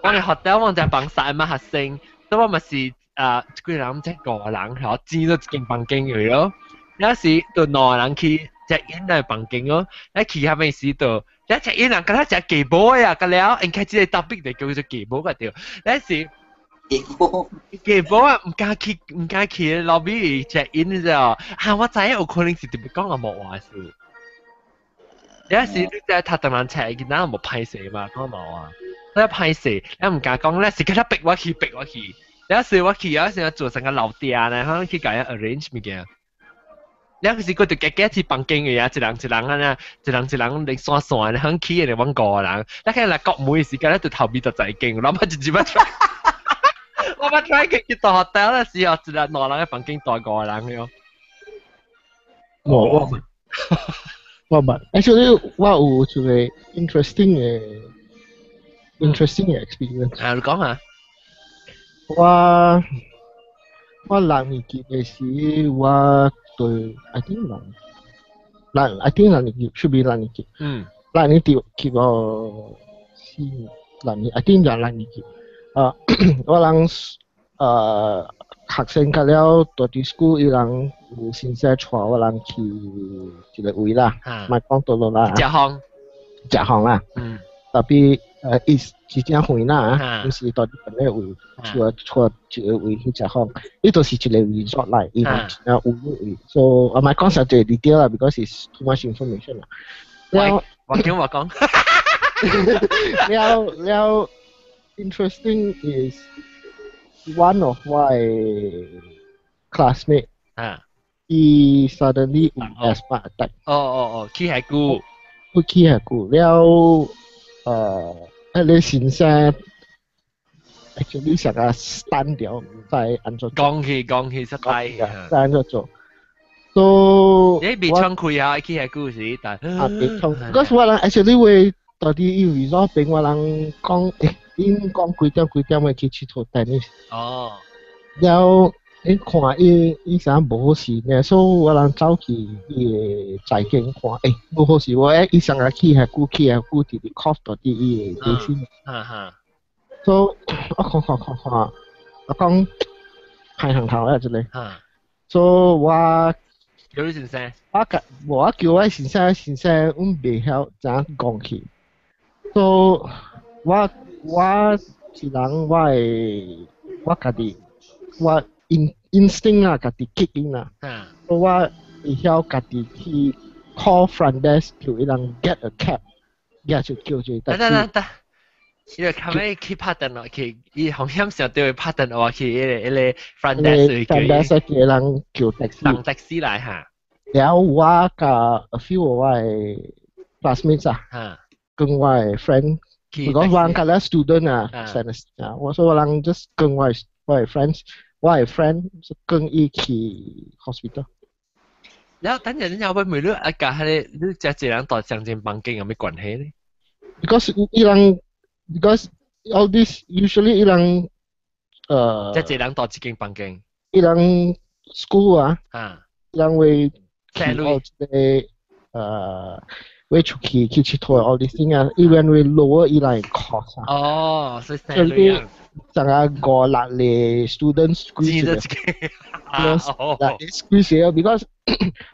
我哋 hotel 我就房曬嘛學生，所以我嘛是。啊，幾人即五個人，嗬，佔咗一間房間去咯。有時就兩個人去 check in 的房間咯，一去遐邊時就一 check in 人，敢若食雞母啊，個了，應該這個 topic 就叫做雞母個對。那時雞母雞母啊，毋敢去，毋敢去 lobby check in 啫。啊，我知影有可能是特別講個無話事。有時你知讀唐人冊，囡仔無歹勢嘛，講無啊。你歹勢，你毋敢講咧，是敢若逼我去，逼我去。有時我去，有時做成個老爹呢，可能去共伊 arrange 物件。有時佢就夾夾去房間嘅啊，一人一人啊，一人一人嚟線線，你肯去嘅就阮五個人。你看來國門時間咧，就頭尾就在間，諗下就一擺出。我捌 try 去到 hotel 嘅時候，一個兩人嘅房間住五個人喲。我我捌，我捌。Actually，我有一個 interesting 嘅 experience。啊，你講下。我六年級嘅時，我對 I think 六六 I think 六年級 should be 六年級。六年級級哦，四六年 I think 就六年級。啊，我人學生甲了蹛佇 school，伊人有先生帶我人去一個位啦，莫講佗落啦。食風。食風啦。Tapi 伊是真遠啦，毋是蹛佇本個位，帶帶一個位去食風，伊就是一個 resort 來，伊嘛真有位，so 我莫講實際 detail 啦，because it's too much information 啦。了，我講我講。了了，interesting is one of my classmate 伊 suddenly 有 asthma attack。哦哦哦，起遐久。佢起遐久了，彼个先生 actually 成個 stun 掉，毋知按怎。講起講起實在。知按怎做。So 你未窗開啊？起遐久時，但啊，袂窗。嗰我人 actually 會蹛佇伊 resort 邊，我人講，𪜶講幾點幾點會去𨑨迌 tennis。了，你看伊伊啥無好勢呢，所以我人走去伊个財經看，無好勢，我伊上個起遐久起遐久，直直 cough 蹛佇伊个 basin。哈哈。所以我看看看看，我講歹行頭啊，這個。所以我叫你先生。我甲我叫我先生，先生阮袂曉怎講去。所以我我一人我會我家己我 instinct 啊，家己 kick in 啦。所以我會曉家己去 call front desk 叫伊人 get a cab，get 就叫做等等等等，伊個後尾去拍電話去，伊風險上對拍電話去，彼個 front desk 叫 front desk 叫人叫 taxi，人 taxi 來哈。然後我佮 a few 我的 classmates 啊，跟我的 friend，如果我較咧 student 啊，啊，我說我人 just 跟我的 friends，我的 friend 跟伊去 hospital。然後等陣你有會問你啊，佮彼個你遮濟人蹛相間房間有咩關係呢？Because 伊人，because all this usually 伊人遮濟人蹛一間房間。伊人 school 啊，伊人會去到這個會出去去𨑨迌 all this thing 啊，even 會 lower 伊人 cost 啊。哦，所以所以成個五六個 student squeeze 住。嗱，squeeze ，because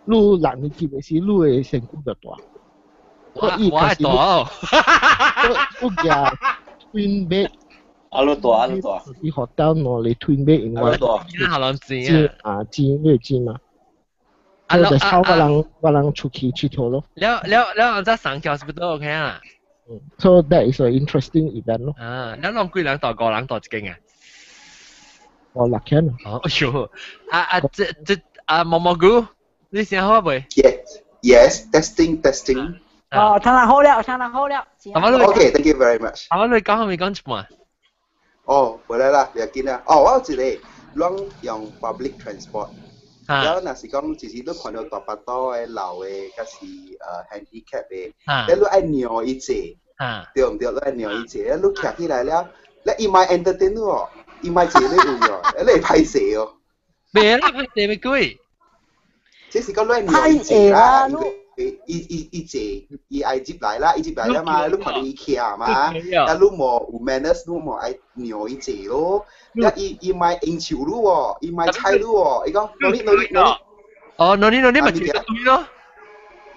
你六年級的時，你的身軀就大。我我係大哦。我夾 twin bed。啊，你大啊，你大。去 hotel 兩個 twin bed 因為大。下人錢啊！啊，錢你錢嘛。啊，就靠我人出去𨑨迌咯。了了了，在上橋是不是都 OK 啊？So that is an interesting event 咯。啊，了攏幾人蹛五人蹛一間啊？我六間。哦，哎呦，啊啊，這這啊毛毛菇，你先好未？Yes, yes, testing, testing。哦，聽得好了，聽得好了。 Okay, thank you very much。啊，你講未講一半？哦，回來啦，不要緊啦。哦，我有一個，攏用 public transport。了若是講，就是你看到大腹肚的、老的，抑是handicap 的，你愛讓伊坐，對毋對？你愛讓伊坐，你徛起來了，你伊莫 entertain 你哦，伊莫坐你位哦，你會歹勢哦。袂啦，歹勢欲鬼。這是講你愛讓伊坐啦，伊伊伊坐，伊愛入來啦，伊入來了嘛，你看到伊徛嘛，啊你無有 manners，你無愛讓伊坐咯。伊伊莫應手你喎，伊莫睬你喎，伊講 no need no need no need。哦，no need no need 咪坐對咯。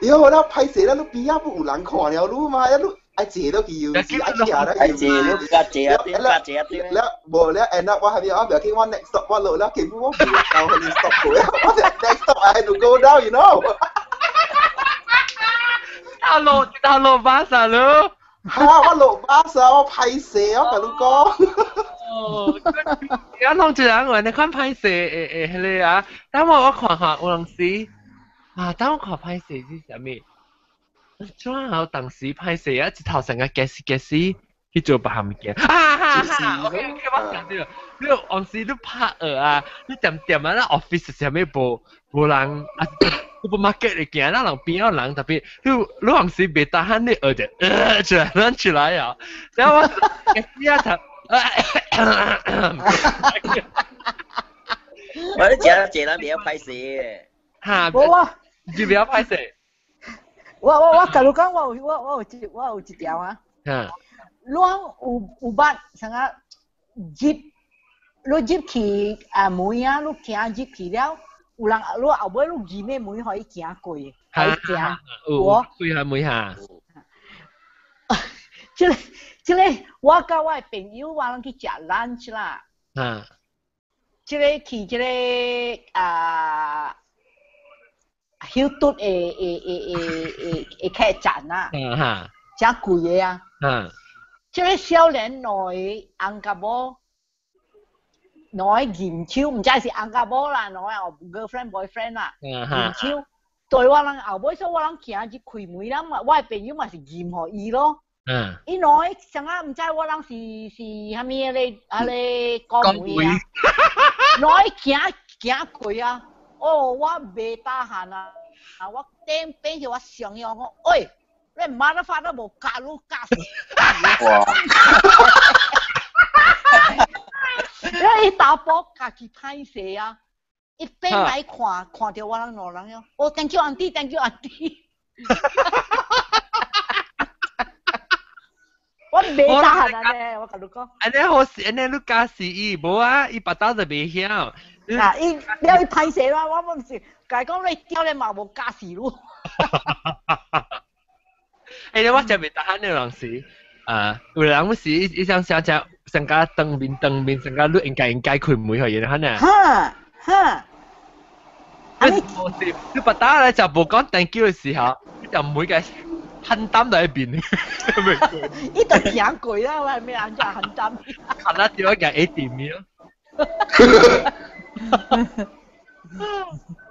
喲，我歹勢啦，你邊仔不有人看了你嘛？你愛坐落去又是愛徛啦，愛坐你加坐啊，加坐啊，了無了，end up 我還沒我不要緊，我 next stop 我落了，根本我袂到彼個 stop 過，我 next stop I had to go down，you know。他落他落巴士咯。嚇！我落巴士啊，我歹勢，我共你講。哦，而家攏一人話你看歹勢，會會彼個啊，等我我看看有當時啊，等我看歹勢是啥物？怎好當時歹勢啊，一頭成個 gas gas。去做別項物件。啊哈哈，OK OK，我想到，你往時你拍學啊，你點點啊，咱 office 上面無無人啊，supermarket 嚟行，咱人邊有人特別，你往時袂得閒，你學就出來，咱出來啊，然後我一時啊，我你食食人袂曉歹勢。嚇！無啊，你袂曉歹勢。我甲你講，我有一條啊。嚇！攏有捌啥個入，你入去啊門啊，你行入去了，有人你後尾你入咩門予伊行過，予伊行。有，開下門下。這個我佮我的朋友，我攏去食 lunch 啦。啊。這個去這個啊，休頓的客棧啊。啊。誠貴的啊。啊。這個少年兩個翁佮某，兩個銀手，毋知是翁佮某啦，兩個 girlfriend boyfriend 啦，銀手對我人後尾，所以我人行入開門啦嘛，我的朋友嘛是認予伊咯。伊兩個啥啊？毋知我人是啥物咧？啊咧講話啊？兩個行行過啊！哦，我袂打閒啊！啊，我頂邊去我上伊我喂，你媽都發都無教你教死！哇！你查甫家己歹勢啊！伊變來看，看著我人兩人喲。哦，thank you auntie，thank you auntie。我袂得閒啊咧，我共你講。按呢好是，按呢你教死伊，無啊，伊腹肚就袂曉。啊，伊了伊歹勢啦，我毋是，共伊講你屌你嘛無教死你。欸，我真袂得閒的人是，啊，有人是伊想寫只上加當面當面上加你應該開門予伊咧，呢？哈哈。你你腹肚咧就無講 thank you 的時候，你就唔會個很擔在一邊。伊就行過啦，我係咩人就很擔。看他掉一個 A 點咯。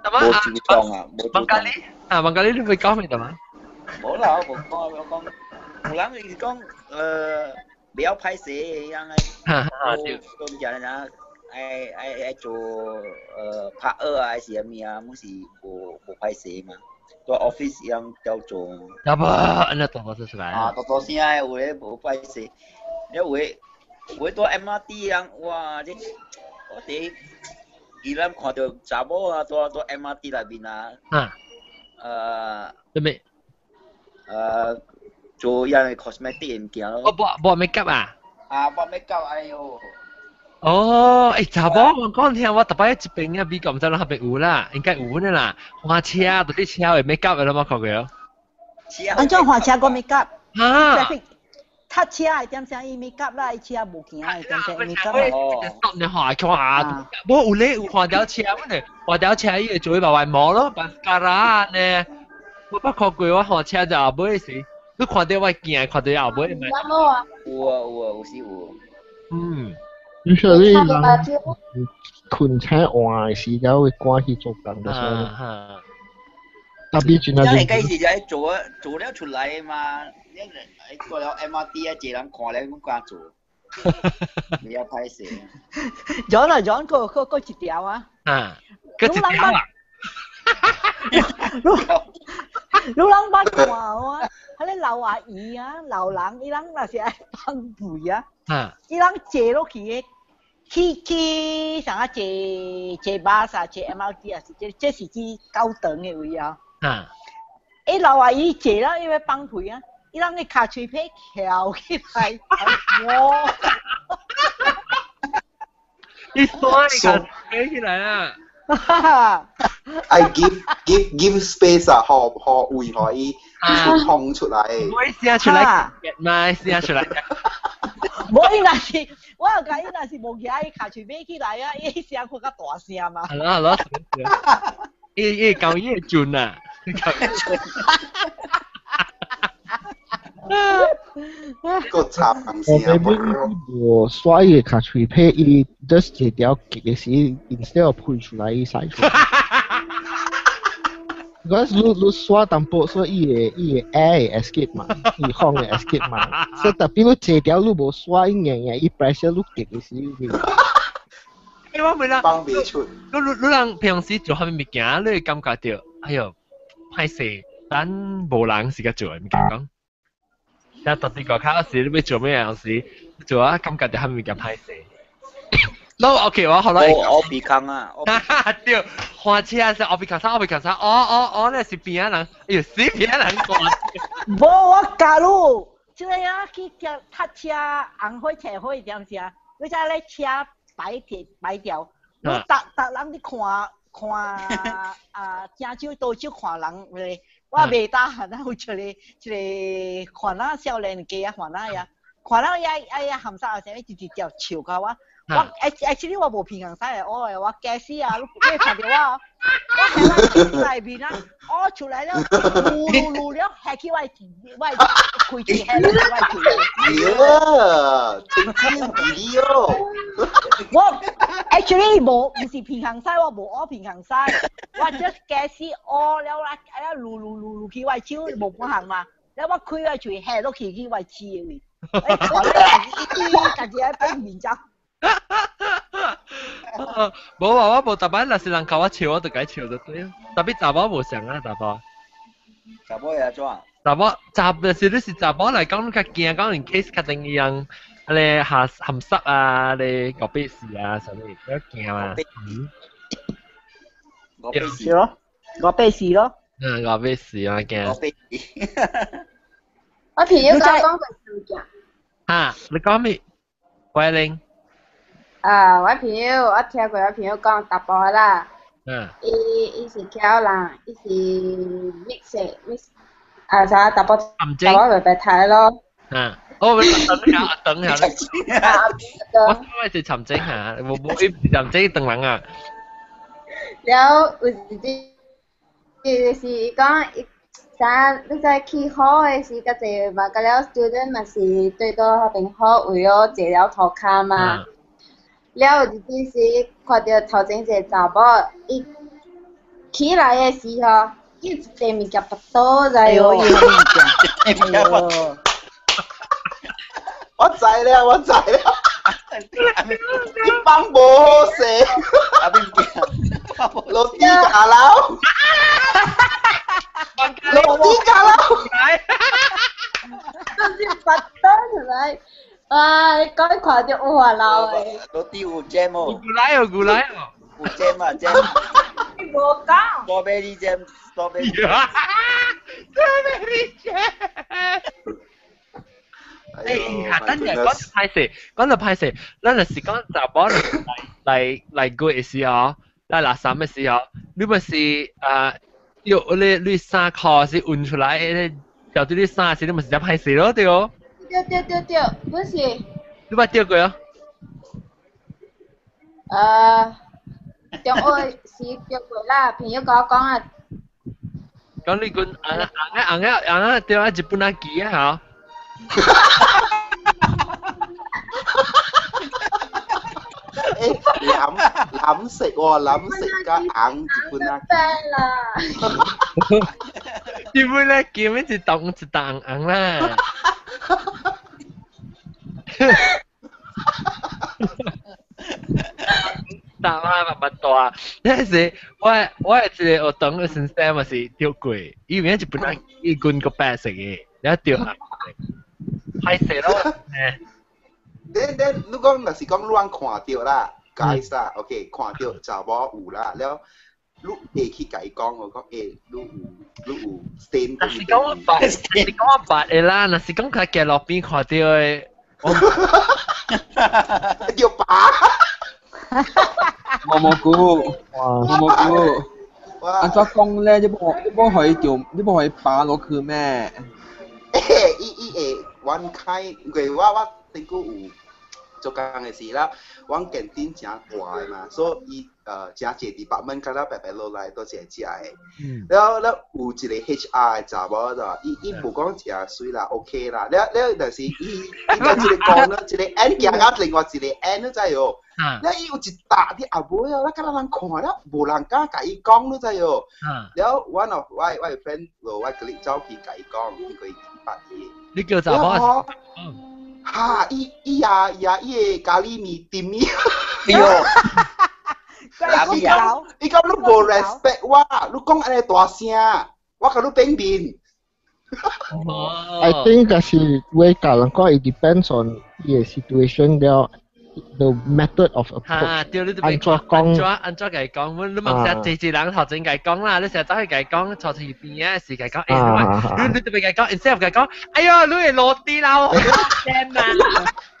無主動啊，無主動。孟加里啊，孟加里你會講咩的嗎？無啦，我無講，我講，有人伊講，袂曉歹勢樣個，都毋知影愛做拍蚵啊，還是啥物啊，攏是無歹勢嘛。在 office 樣調做。啊不，那多多出來。啊，多多聲的有咧無歹勢，有的有的在 MRT 樣，哇！這我佇宜蘭看著查某啊，在 MRT 內面啊。啊。做咩？做樣的 cosmetic 物件咯。我抹 make up 啊？啊，抹 make up，哎喲。哦，欸，查某我講聽，我逐擺一邊啊，美國毋知哪邊有啦，應該有呢啦。花車，佇咧車會 make up 的，攏無看過哦。按怎花車閣 make up？哈。踏車會點聲伊 make up 啦，伊車無行會點聲伊 make up。哦。你看看啊，無有咧有換條車，阮咧換條車伊會做白白毛咯，馬斯卡拉呢。我捌看過，我換車就後尾時，你看著我鏡，看著後尾咪。有啊。有啊有啊，有時有。嗯。你說你人困醒換的時間會趕去做工，就是。特別真係。你計時就係做做了出來嘛，你過了 MRT 啊，一人看了攏敢做。你要歹勢。講啦講，閣一條啊。啊，閣一條啊。你人捌看啊？彼个老阿姨啊，老人，伊人若是愛放屁啊，伊人坐落去的。去啥啊？坐巴士、坐 MRT 啊，是這是去高等的位啊。啊！伊老阿姨坐了，伊欲放屁啊！伊人的跤喙皮翹起來，哇！伊刷你跤皮起來啊！愛 give space 啊，予位予伊通出來。我聲出來，嘛聲出來。無伊若是，我有共伊若是無舉伊跤喙尾起來啊，伊聲閣較大聲嘛。係咯係咯，伊講伊會準啊。閣插我明無刷伊个跤喙皮，伊 just 一條結的時，instead of 噴出來，伊使出來。嗰時你刷淡薄，所以伊會 air escape 嘛，伊風會 escape 嘛，所以特別你坐掉你無刷，伊硬硬伊 pressure 你極嘅時。欸，我問啦，放袂出。你人平時做啥物物件，你會感覺到，哎喲，歹勢，咱無人是個做的物件講。但特別個較時，你欲做咩樣時，做啊感覺到啥物件歹勢。No, OK，我好啦。我鼻空啊！對，花車是後鼻空啥，後鼻空啥，哦哦哦，那是邊仔人，哎喲，死邊仔人看。無，我教你，這個啊去搭車紅火車火點是啊？你知咧車擺鐵擺掉，你逐逐人伫看看啊，正少多少看人咧，我袂打閒啊，有一個一個番仔少年家啊，番仔呀，看到伊哎呀含啥啥物，直直條笑到我。我 actually 我無平衡使的，我我驚死啊！你看到我，我喺我內面啊，我出來了，嚕嚕嚕了，下去我我開嘴下落去我嘴。呀，真真比哦！我 actually 無，毋是平衡使，我無學平衡使，我 just 驚死學了啦，哎呀嚕嚕嚕嚕去我手無平衡嘛，了我開我嘴下落去去我舌的位，哎，我咧家己家己喺變面走。無啊，我無逐擺，若是人共我笑，我就共笑就對。特別查某無相啊，查某。查某會按怎？查某查，若是你是查某來講，你較驚講 in case 較定伊人，咧下鹹濕啊，咧搞背事啊，啥物，比較驚嘛。五百是咯，五百四咯。嗯，504啊，驚。504。我朋友講講過物件。哈，你講咩？喂，玲。啊，我朋友，我聽過我朋友講查埔啦。伊伊是僑人，伊是 mix mix 啊啥查埔查某袂白睇咯。啊，我等下等下，我我是尋精嚇，無無伊尋精等人啊。了有一日，就是講伊啥，你知去好的時，較濟嘛，甲了 student 嘛是對倒彼邊好，為了坐了塗跤嘛。了有一日時，看著頭前一個查某，伊起來的時候，伊一塊物件跋倒在哦。我知了，我知了。一般無好勢。落地架樓。落地架樓。真是跋倒出來。哇！你講看著有話流的。落地有 jam 哦。牛奶哦，牛奶哦。有 jam 啊 jam。你無講。 Strawberry jam，strawberry。 Strawberry jam。哎，等陣講歹勢，講到歹勢，咱就是講查某來來來過的時候，來垃圾的時候，你毋是啊，有你你衫褲是換出來的，掉對你衫時，你毋是才歹勢咯，對哦。對對對對，不是。你捌掉過啊？中學時掉過啦，朋友共我講啊。講你講紅啊紅啊紅啊對啊，日本仔機啊吼。欸，藍藍色喎，藍色加紅日本仔機。啦。日本仔機咩一棟一棟紅啦。大媽慢慢大，那時我我一個學堂的先生嘛是釣過，伊名日本仔伊軍個白色的，然後釣下，歹勢咯。恁恁，你講若是講你通看著啦，解啦，OK，看著查某有啦，了你會去共伊講，我講欸，你有你有 stain。若是講我捌，若是講我捌的啦，若是講佢行路邊看著的，我叫拔。毛毛菇，毛毛菇，按怎講咧？你無你無可以掉，你無可以拔落去咩？欸，伊伊會阮開，因為我我頂久有做工的時啦，阮canteen誠大的嘛，所以伊真濟 department 敢若白白落來都一個食的。了了有一個 HR 的查某就，伊伊無講誠媠啦，OK 啦。了了，但是伊伊甲一個講呢，一個 end 行到另外一個 end，你知無？了伊有一搭佇後尾哦，了敢若人看了，無人敢共伊講，你知無？了，one of 我我的 friend 就我 colleague 走去共伊講，因為伊捌伊。你叫查某？哈！伊伊也也伊個咖喱麵店伊。哎呦！伊講伊講你無 respect 我，你講按呢大聲，我共你變面。 I think 就是會教人講，it depends on 伊個 situation 了，the method of approach。哈，對，你都按怎講？按怎按怎共伊講？你問成濟濟人頭前共伊講啦，你成日走去共伊講，坐佇邊啊時共伊講，欸，你你特別共伊講，instead of 共伊講，哎喲，你會落地啦，我驚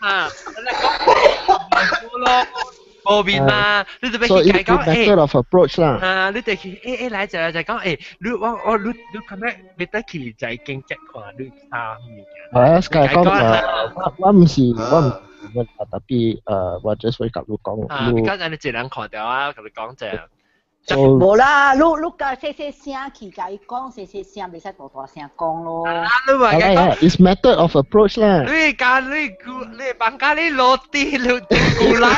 啊，哈，你講咯。無面嘛，你特別去共伊講，欸，method of approach 啦。啊，你就去，欸欸來就就講，欸，你我我你你咁樣，你得去就經濟看你啥物件。啊，共伊講我我毋是我毋是 tapi 我 just 會共你講。啊，你剛才你一人看到啊，共你講者。無啦，你你共細細聲去共伊講，細細聲袂使大大聲講咯。啊，你話共講，It's method of approach 啦。你教你顧你放假你落地你過來。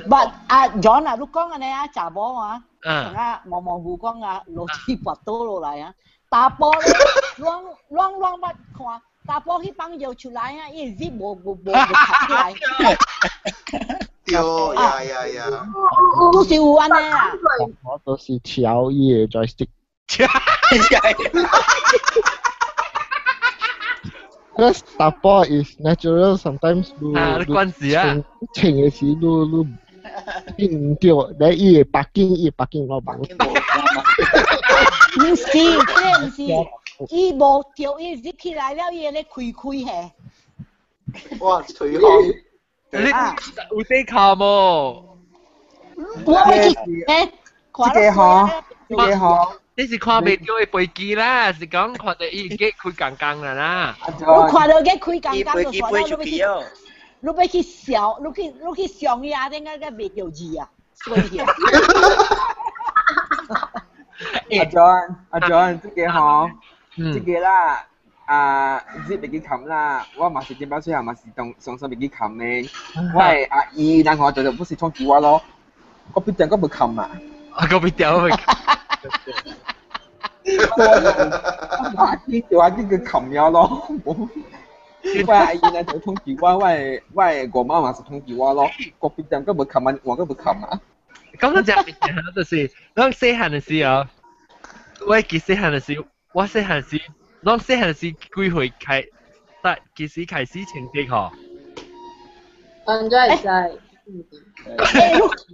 But 阿 John 啊，你講按呢啊，查某啊，啊，毛毛糊講啊，落地跋倒落來啊，查埔咧，攏攏攏捌看，查埔去放尿出來啊，伊 zip 無無無無合起來。對，呀呀呀！都是有按呢啊。我都是撬伊个 joystick。Because 查埔 is natural, sometimes 你啊，你關事啊？穿的時你你唔對，你伊會 parking，伊會 parking 我無。毋是，這毋是，伊無對，伊入起來了，伊會咧開開嘿。哇，隨風。你有底褲無？我欲去欸，這個吼，這個吼，你是看袂著的飛機啦，是講看著伊機開工工啦啦。你看著機開工工就算了，你欲去，你欲去笑，你去你去上伊啊，點解個袂著字啊？衰去。阿 John，阿 John，這個吼，這個啦。啊，zip 袂記冚啦，我嘛是點擺細漢嘛是當上上袂記冚的。我的阿姨，然後就不是創救我咯，我必定我無冚嘛。啊，個必定無冚。我阿姨就阿姨佢冚了咯，我阿姨呢就通知我，我的我的外媽嘛是通知我咯，我必定我無冚啊，我閣無冚啊。講到這物件，就是咱細漢的時候，我記細漢的時，我細漢時。咱細漢時幾歲開？但幾時開始穿短褲？嗯，真會知。欸，你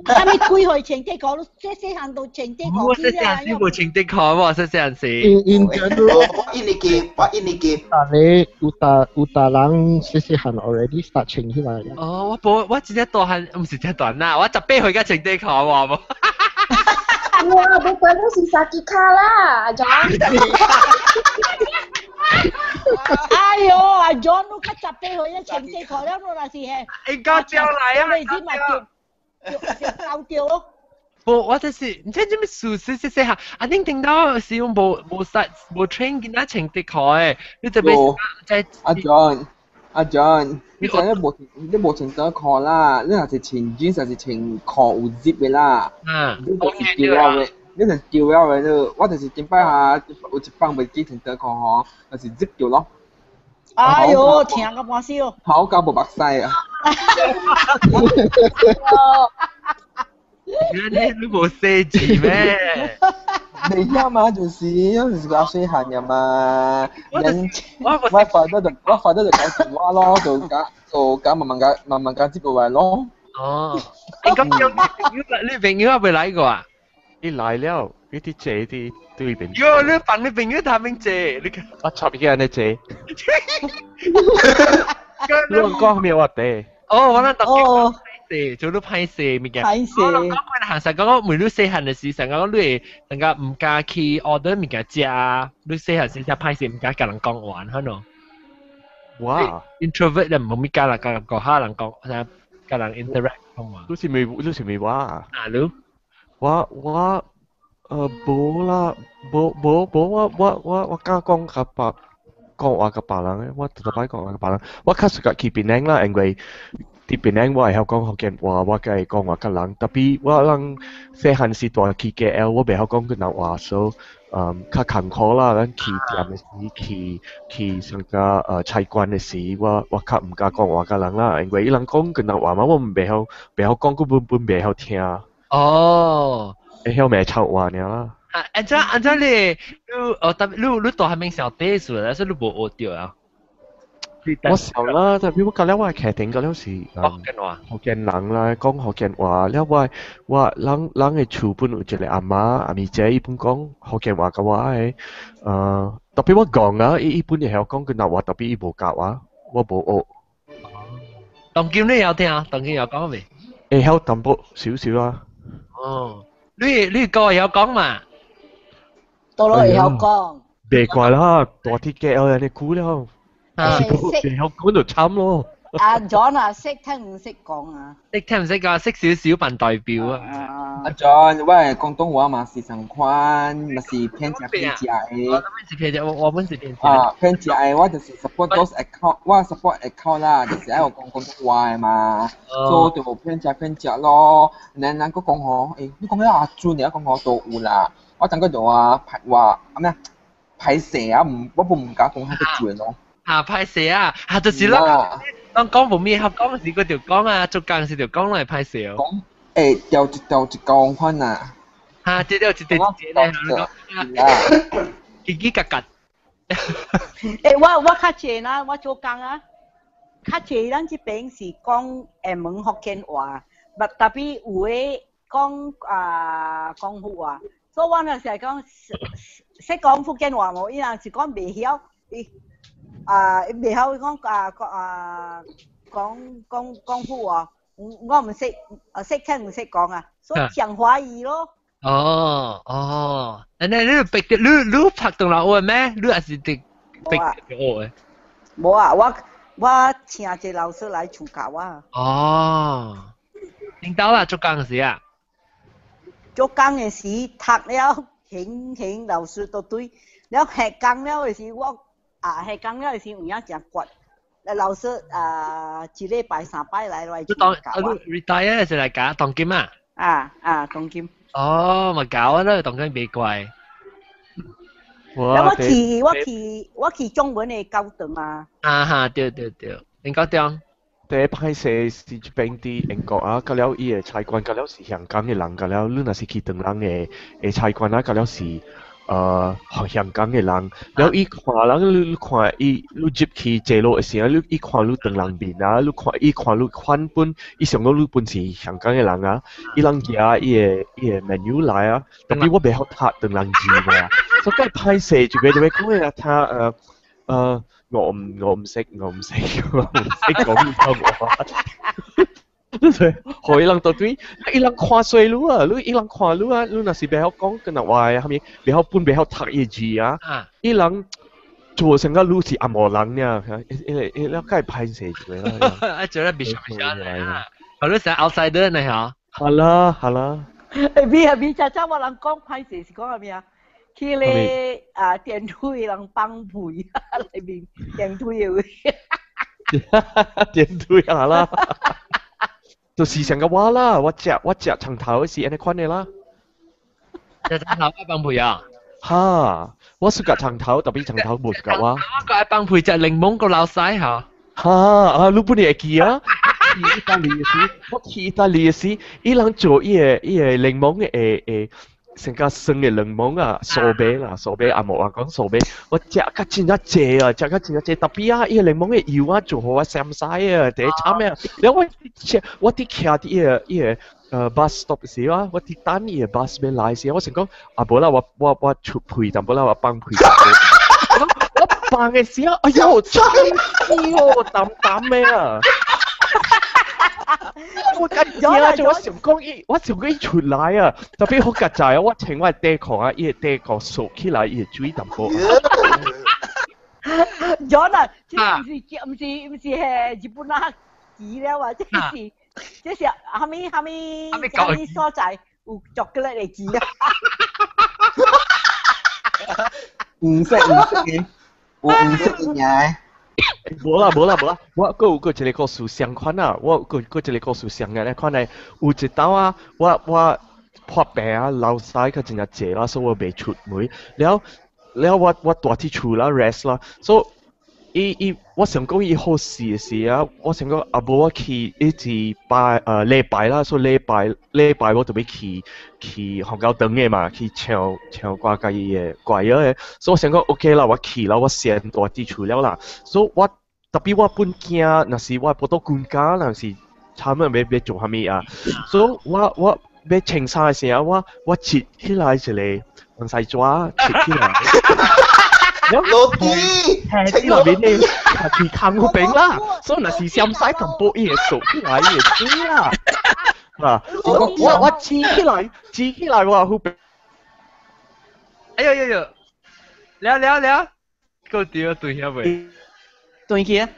啥物幾歲穿短褲？你細細漢都穿短褲。我細細漢時無穿短褲，我細細漢時。 In general，我一年級，我一年級。但係有大有大人細細漢 already start 穿起來。哦，我無，我真正大漢，毋是真大啦，我18歲才穿短褲，我無。哇，不過你是三支跤啦，阿 John。哎喲，阿 John，你較18歲咧穿短褲了，你若是嘿。應該招來啊！你是嘛著著著勾著咯。無，我就是，毋知做咩事，細細細漢，啊，恁聽到是用無無實無 train 囡仔穿短褲的，你特別在阿 John，阿 John，你知你無你無穿短褲啦，你若是穿 jeans 還是穿褲有 zip 的啦，你就是丟了的，你就是丟了的，你我就是頂擺下有一放袂記穿短褲吼，就是 zip 掉咯。哎喲，疼到半死哦！頭到無目屎啊！你你無寫字咩？你曉嘛？就是就是較細漢的嘛。我我發得就我發得就講電話咯，就講就講慢慢講慢慢講接過來咯。哦，你咁樣，你朋友還未來過啊？伊來了，伊佇坐佇對面。喲，你放你朋友他們坐，你看。我插伊按呢坐。你講咩話題？哦，我咱特別。勢，做你歹勢物件。歹勢。我講過行實講，每你細漢的時，成講你會成個毋敢去 order 物件食啊，你細漢時才歹勢，毋敢共人講話，可能。哇！introvert 就無物敢人講，講下人講，啥佮人 interact 講話。你是咪我啊？啊，你？我無啦，無無無我敢講佮別講話佮別人嘅，我特擺講話佮別人，我較適合去檳城啦，因為佇檳城我會曉講福建話，我會講話佮人，特別我人細漢時大去 KL，我袂曉講越南話，所以較艱苦啦。咱去店的時，去上個菜館的時，我較毋敢講話佮人啦，因為伊人講越南話嘛，我袂曉講，佫本本袂曉聽。會曉罵臭話爾啦。啊，按怎按怎你你哦，特你大漢明小底數啦，所以你無學著啊？我想啦，特別我覺得我係客廳，覺得是福建話，福建人啦，講福建話。了我人的厝本有一個阿媽阿咪姐，伊本講福建話佮我的，特別我講啊，伊本會曉講越南話，特別伊無教我，我無學。當今你有聽？當今有講未？會曉淡薄少少啦。哦，你個會曉講嘛？多咯會曉講。別怪啦，大啲 KL 人哋久了。啊！袂曉講就慘咯。阿 John 啊，識聽唔識講啊？識聽唔識講，識少少扮代表啊。阿 John，我的廣東話嘛是同款，嘛是騙食騙食的。我本是騙食，我本是騙食。啊，騙食的，我就是 support those account，我 support account 啦，就是愛講廣東話的嘛，所以就騙食騙食咯。然後咱閣講吼，你講了阿尊，你講我都有啦。我等個就話排話啊咩歹勢啊，唔，我唔敢講遐個準咯。啊，歹勢啊，啊，就是啦，當講無咩合講時，佢就講啊，做工時就講來歹勢哦。講掉一掉一公款啊。哈，這掉一條一條咧，嘰嘰嘎嘎。我較濟啦，我做工啊，較濟咱這邊是講廈門福建話，特別有的講啊廣府話，所以我若是講識講福建話無，伊若是講袂曉，伊。啊，袂曉講啊講啊講講廣府話，我唔識，識聽唔識講啊，所以講華語咯。哦哦，你逼你拍動來學咩？你還是得逼學的？無啊，我請一個老師來厝教我。哦，領導啦，做工時啊？做工的時讀了，行行老師都對，了下工了的時我。啊，下工了的時有影誠倔，老師啊，一禮拜三擺來你當 retire 是來教當金啊？啊啊，當金。哦，嘛教啊啦，當金袂怪。我去中文的教堂啊。啊哈，對對對，恁高中？第一擺是這邊佇英國啊，到了伊的菜館，到了是香港的人，到了你若是去唐人的菜館啊，到了是。香港的人，然後伊看人，你看伊，你入去坐落的時候，你伊看你唐人面啊，你看伊看你款本，伊想講你本是香港的人啊，伊人寄伊的 menu 來啊，特別我袂曉讀唐人字嘛，所以歹勢就個講啊，他我唔識講廣話。對，予伊人到對，伊人看衰你啊，你伊人看你啊，你若是袂曉講越南話，啥物袂曉本袂曉讀伊字啊，伊人做成個你是紅毛人爾，伊了解歹勢一個啦。啊，做咧別想想啦，好你是 outsider 呢嚇？好啦好啦。咪啊咪，早早我人講歹勢是講啥物啊？去咧啊電梯人放屁內面電梯的位。電梯啊啦。就是成個我啦，我食長頭是按呢款的啦。食長頭愛放屁啊？哈，我是食長頭，特別長頭無食我。我個愛放屁食檸檬個老細嚇。哈啊！你本來會記啊？去意大利的時，我去意大利的時，伊人做伊個檸檬的會成個酸的檸檬啊，蘇白啦，蘇白阿無話講蘇白，我食較真正濟啊，食較真正濟，特別啊，伊個檸檬的油啊，做予我閃屎啊，第一慘啊！然後我佇徛佇伊個 bus stop 時啊，我佇等伊個 bus 欲來時，我想講啊無啦，我出屁淡薄啦，我放屁淡薄。我放的時啊，哎喲，臭死哦，淡淡的啊！我緊驚就我想講伊，我想講伊出來啊，特別好實在啊，我穿我的底褲啊，伊的底褲縮起來，伊會水淡薄。 John 啊，這毋是係日本人記了啊，這是這是蝦米蝦米蝦米所在有巧克力的字啊？唔識唔識嘅，我唔識嘅。無啦無啦無啦，我閣有閣一個故事相款啊，我閣閣一個故事相嘅咧，款係有一道啊，我破病啊，流屎較真正濟啦，所以我袂出門。了了我蹛佇厝啦 rest 啦，所以伊伊我想講伊好事時啊，我想講啊無我去一直拜禮拜啦，所以禮拜我就欲去去紅高燈的嘛，去唱唱歌佮伊的歌謠的，所以我想講 OK 啦，我去啦，我先蹛佇厝了啦，所以我特別我本驚，若是我腹肚滾咖，若是他們欲做啥物啊，所以我欲穿衫的時啊，我切起來一個防曬紙，切起來。老弟，喺內面咧，去看嗰邊啦，所以若是閃使淡薄伊會縮起來，伊會水啦。啊，我黐起來，黐起來我好。哎呦呦呦，了了了，夠掉對遐未？對去啊！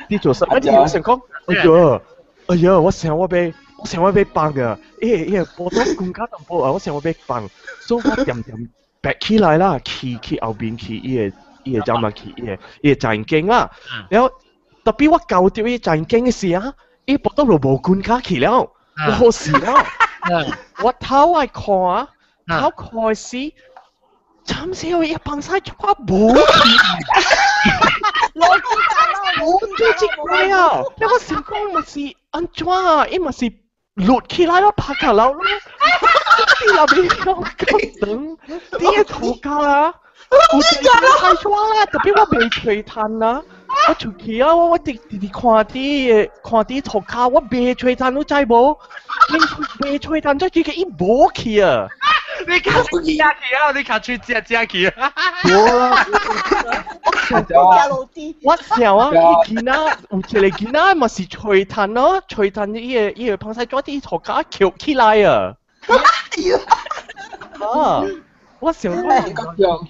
你做啥？你想講？哎呦，哎呦，我想我欲，我想我欲放啊！伊伊波多更加淡薄啊！我想我欲放，所以我點點。白起來啦，去去後邊去伊個伊個怎啊去伊個伊個前景啦，然後特別我到著伊前景的時啊，伊腹肚就無滾卡去了，我好死了，我頭愛看啊，頭看時，慘死我伊放屎一寡無去，老子啦，無對這個啊，我想講嘛是按怎啊，伊嘛是落起來了，拍卡了咯。你那邊講咁長，你個頭家啦，有一個太錯啦，特別我袂吹炭啦，我出去啊，我直直直看啲看啲塗跤，我袂吹炭，你知無？袂吹炭，再這個伊無去啊！你卡吹食去啊！你卡吹食食去啊！無啦，我想啊，伊囡仔有一個囡仔嘛是吹炭咯，吹炭伊個伊個芳屎紙佇塗跤翹起來啊！啊！我想講，應該講，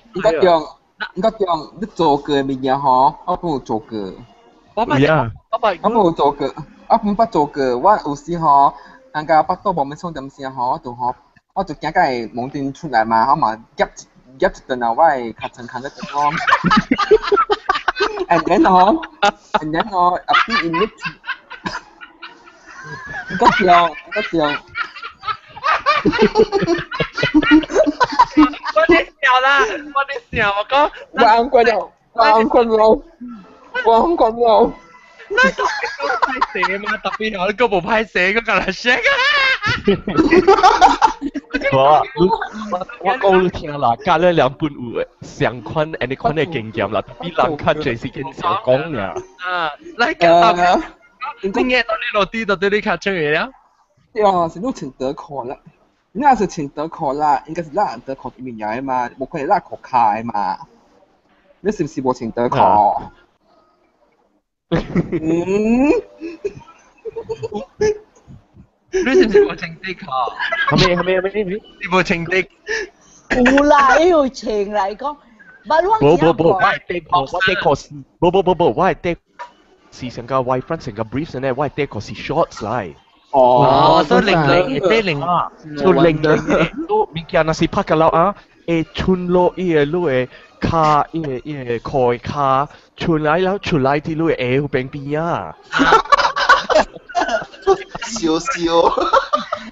應該講，你做過的物件吼，我本有做過。我我本有做過，我本捌做過。我有時吼，人家腹肚無咩創點聲吼，我就吼，我就驚甲會門頂出來嘛，我嘛夾夾一頓啊，我會尻床牽一頓咯。And then 吼，and then 吼，阿邊因咧，應該講，應該講。我咧笑啦，我咧笑，我講我按關了，我按關了，我按關了。那個歹勢嘛，特別我個無歹勢，我甲來說啊。我我講你聽啦，隔了兩本有相款按呢款的經驗啦，特別人較濟時間想講爾。啊，來講到，你眼到你落地到底你較出去了？對啊，是你穿短褲啦。你若是穿短褲啦，應該是咱短褲裡面的嘛，無可能咱褲跤的嘛。你是不是無穿短褲？嗯？你是不是無穿短褲？係咪係咪係咪？你無穿短？有啦，伊有穿來講，無無無，我的短褲，我短褲是，無無無無，我的短是成個 Y front 成個 briefs 呢，我的短褲是 shorts 來。哦，所以零零啲零，所以零零都物件若是拍個落啊，會穿落伊個你個跤，伊個伊個褲跤，穿來了出來佇你個下邊邊啊。笑笑。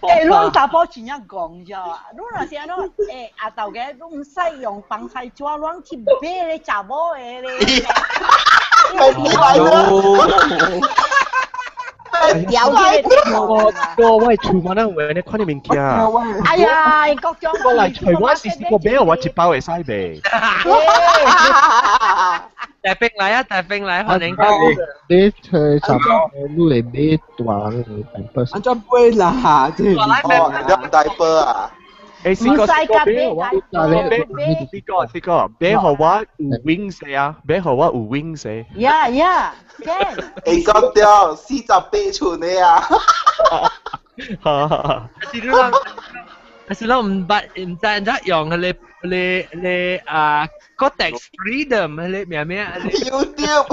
欸，攏查甫真正戇啫啊！你若是按怎，欸，阿豆嘅，你毋使用防曬紙，攏去買咧查某的咧。咪你來啦！掉起我我我厝嘛，咱有安尼款的物件。哎呀，各種。我來揣我是個買我一包會使袂？大兵來啊！大兵來，歡迎。你揣查某，你會買大人的 Pampers？按怎買啦？哦，兩大包啊！欸，是個是個買我，買是個是個買予我有 wings 啊，買予我有 wings。呀呀，can。欸，講對，48寸的啊。哈哈哈。是你講，是咱毋捌毋知按怎用彼个彼个彼个啊，Kotex Freedom 彼个名名。 YouTube。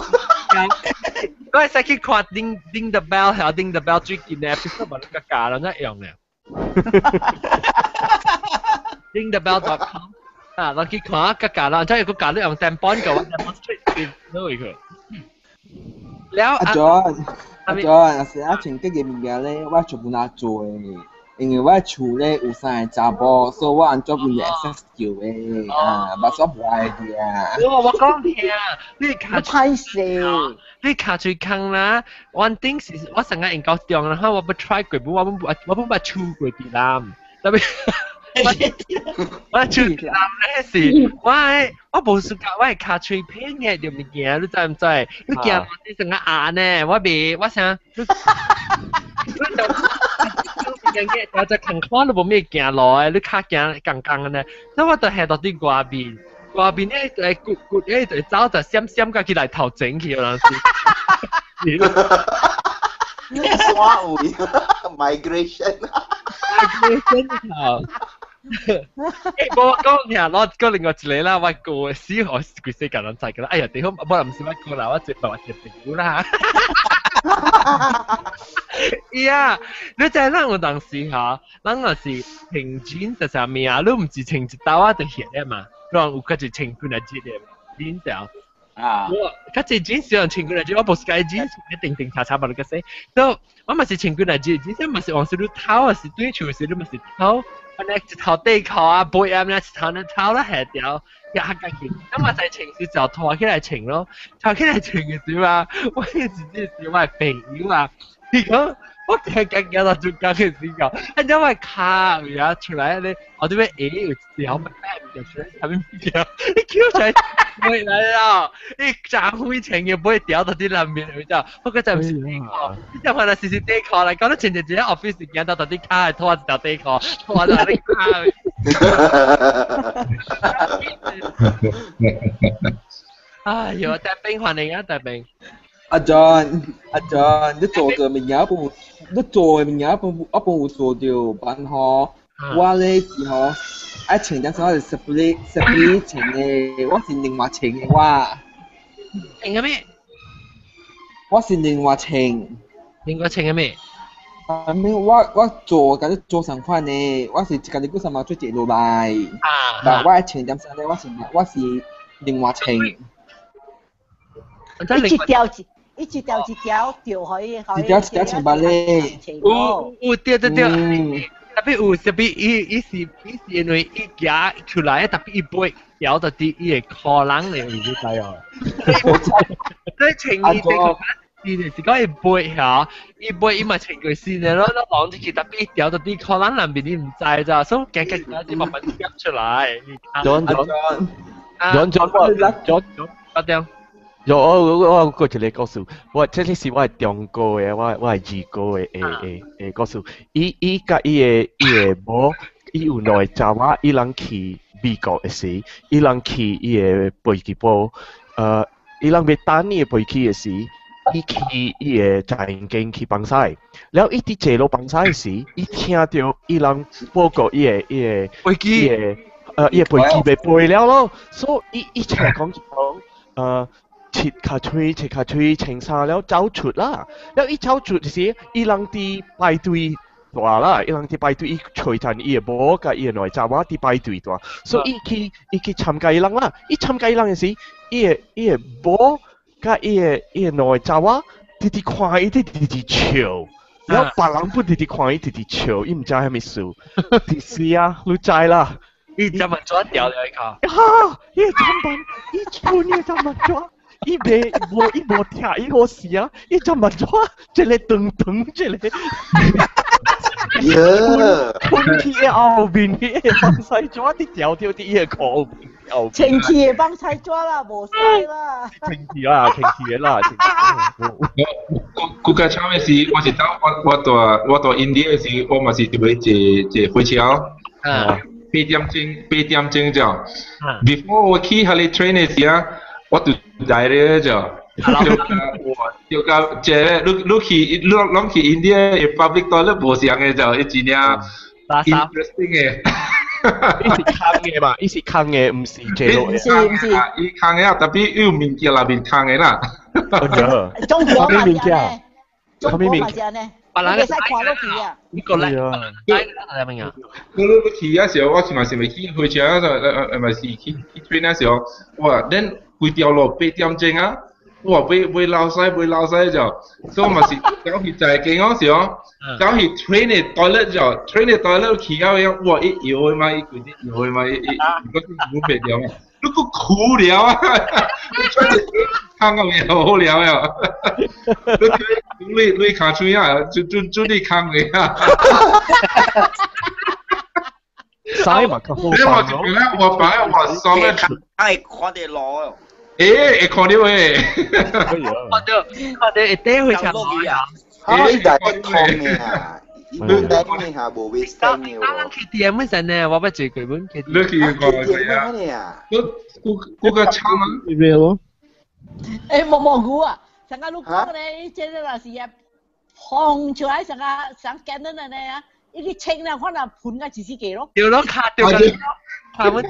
我會使去看 Ding Ding the Bell 係 Ding the Bell 最近嘅 episode 嘛，你個教人一樣嘅。dingthebell.com 啊，我去看個教人，即係個教你用 tampon 嘅話，demonstrate 攞去。了阿 John，阿 John，若是啊，穿這個物件咧，我全部拿做的，因為我厝咧有三個查某，所以我按怎有 access 到的啊，嘛所無 idea。我講聽，你卡歹勢，你卡喙空啦。One thing 是我成日研究中啦，我不 try 過，我不捌手過佇南，特別我手佇南咧是，我無暑假，我係卡喙片嘅條物件，你知唔知？你驚你成日壓呢？我未，我想。你就嘅，我就近看都無咩行路的，你較行剛剛呢。所以我就下到佇外面，外面咧就會骨骨咧就會走就閃閃甲起來頭前去，有陣時。刷位 migration。 migration 頭。欸，無我講聽，我講另外一個啦，我過死我規世界人知㗎啦。哎呀，地方無人毋是我過啦，我一個朋友啦。呀，你知咱有當時吼，咱若是穿jeans 就啥物啊？你毋是穿一兜仔就顯的嘛？你有較濟穿幾若日的 jeans 啊？啊！我較濟 jeans 有穿幾若日，我無是家 jeans 一定定查查嘛，你個說，所以我嘛是穿幾若日，jeans 嘛是往時你透啊，是對厝時你嘛是透，安尼一頭底褲啊，背啊，一頭呢透啦下條。也較家己，咁嘛就穿時就拖起來穿咯，拖起來穿嘅時啊，我自己是我朋友啊，伊講我聽講講到中間嘅時候，啊，因為卡呀出來咧，我這邊會有一條白物出來，啥物物件，你捡出來回來了，你炸灰穿嘅不會掉到啲南面去咋？不過就唔是底褲，你就可能是底褲來講，你穿一個 office 行到到啲卡係拖一條底褲，拖到啲卡。哎呦，大兵歡迎啊，大兵！阿 John，阿 John，你做個物件不？你做的物件不？我本有做到，但吼，我咧是吼，愛穿點啥是 separate separate 穿的，我是另外穿的我。穿個咩？我是另外穿。另外穿個咩？啊！咩？我做佮你做相款的，我是家己幾三萬做一落來。啊！但我愛穿點啥咧？我是另外穿。一條一條一條掉可以。一條一條穿捌咧。有對對對，特別有特別伊是因為伊行出來，特別伊背掉到啲伊會可能咧，你知哦。所以穿伊這個。是就是講伊背嚇，伊背伊嘛穿過線的咯，攏攏入去，特別伊掉到啲可能南邊你毋知咋，所以驚驚驚啲慢慢夾出來。 John John John John 我 John John 我點？有我過一個故事，我這個是我係中國的，我係二哥的的故事。伊佮伊的某，伊有兩個查某，伊人去美國的時，伊人去伊的飛機埔，伊人欲等伊的飛機的時，伊去伊的在間去放屎，了伊佇坐落放屎時，伊聽著伊人報告伊的飛機，伊的飛機欲飛了咯，所以伊出來講講，切卡喙，切卡喙，穿衫了走出啦。了伊走出時，伊人佇排隊大啦，伊人佇排隊，伊隨陣伊的某佮伊的兩個查某佇排隊大，所以伊去參加伊人啦。伊參加伊人的時，伊的某佮伊的兩個查某直直看伊，直直笑。了別人本直直看伊，直直笑，伊毋知啥物事。是啊，你知啦。伊怎麼抓掉了伊個？哈！伊怎辦？伊春伊怎麼抓？伊袂無伊無聽伊好事啊！伊怎麼抓？這個長長這個。耶！噴去的後面，伊個放屎紙佇條條佇伊個褲後面。清氣的放屎紙啦，無使啦。清氣啦，清氣的啦。我較慘的是，我是當我蹛印度的時，我嘛是特別坐火車。啊。8點鐘8點鐘就，before 我去彼個 train 的時啊，我就 diarrhea 就，就甲這個你攏去 India 的 public toilet 無相的就，伊真正 interesting 的。伊是空的嘛，伊是空的，毋是坐落。毋是毋是，伊空的啊，特別有物件內面空的啦。中國嘛是按呢，中國嘛是按呢，別人你袂使看落去啊。你個嚟，嚟嚟啊！你你去嗰時候，我是嘛是咪去火車啊？咪是去去 train 嗰時候，哇！恁規條路8點鐘啊！哇！袂袂流屎袂流屎就，所以嘛是走去在間嗰時候，走去 train 的 toilet 就，train 的 toilet 去到樣，哇！一搖的嘛，一規啲搖的嘛，一一我冇白掉嘛，你個哭了啊！你出嚟看個面好了呀！你你你卡嘴啊，就就就你看嘅啊！屎嘛較好你話我擺我上面，會看到路哦。欸，會看到欸。看到看到一底會唱啊！欸，大家通嘅啊，伊本來嘅下無 waste time 嘅喎。 KTM 嗰陣呢，我捌坐過本 KTM。你去過未啊？嗰個差嗎？咩咯？欸，毛毛菇啊！上個你講咧，這個若是啊，放出來上個上簡單的呢啊，一個清啦，可能噴個一死個咯。對咯，卡對個，卡阮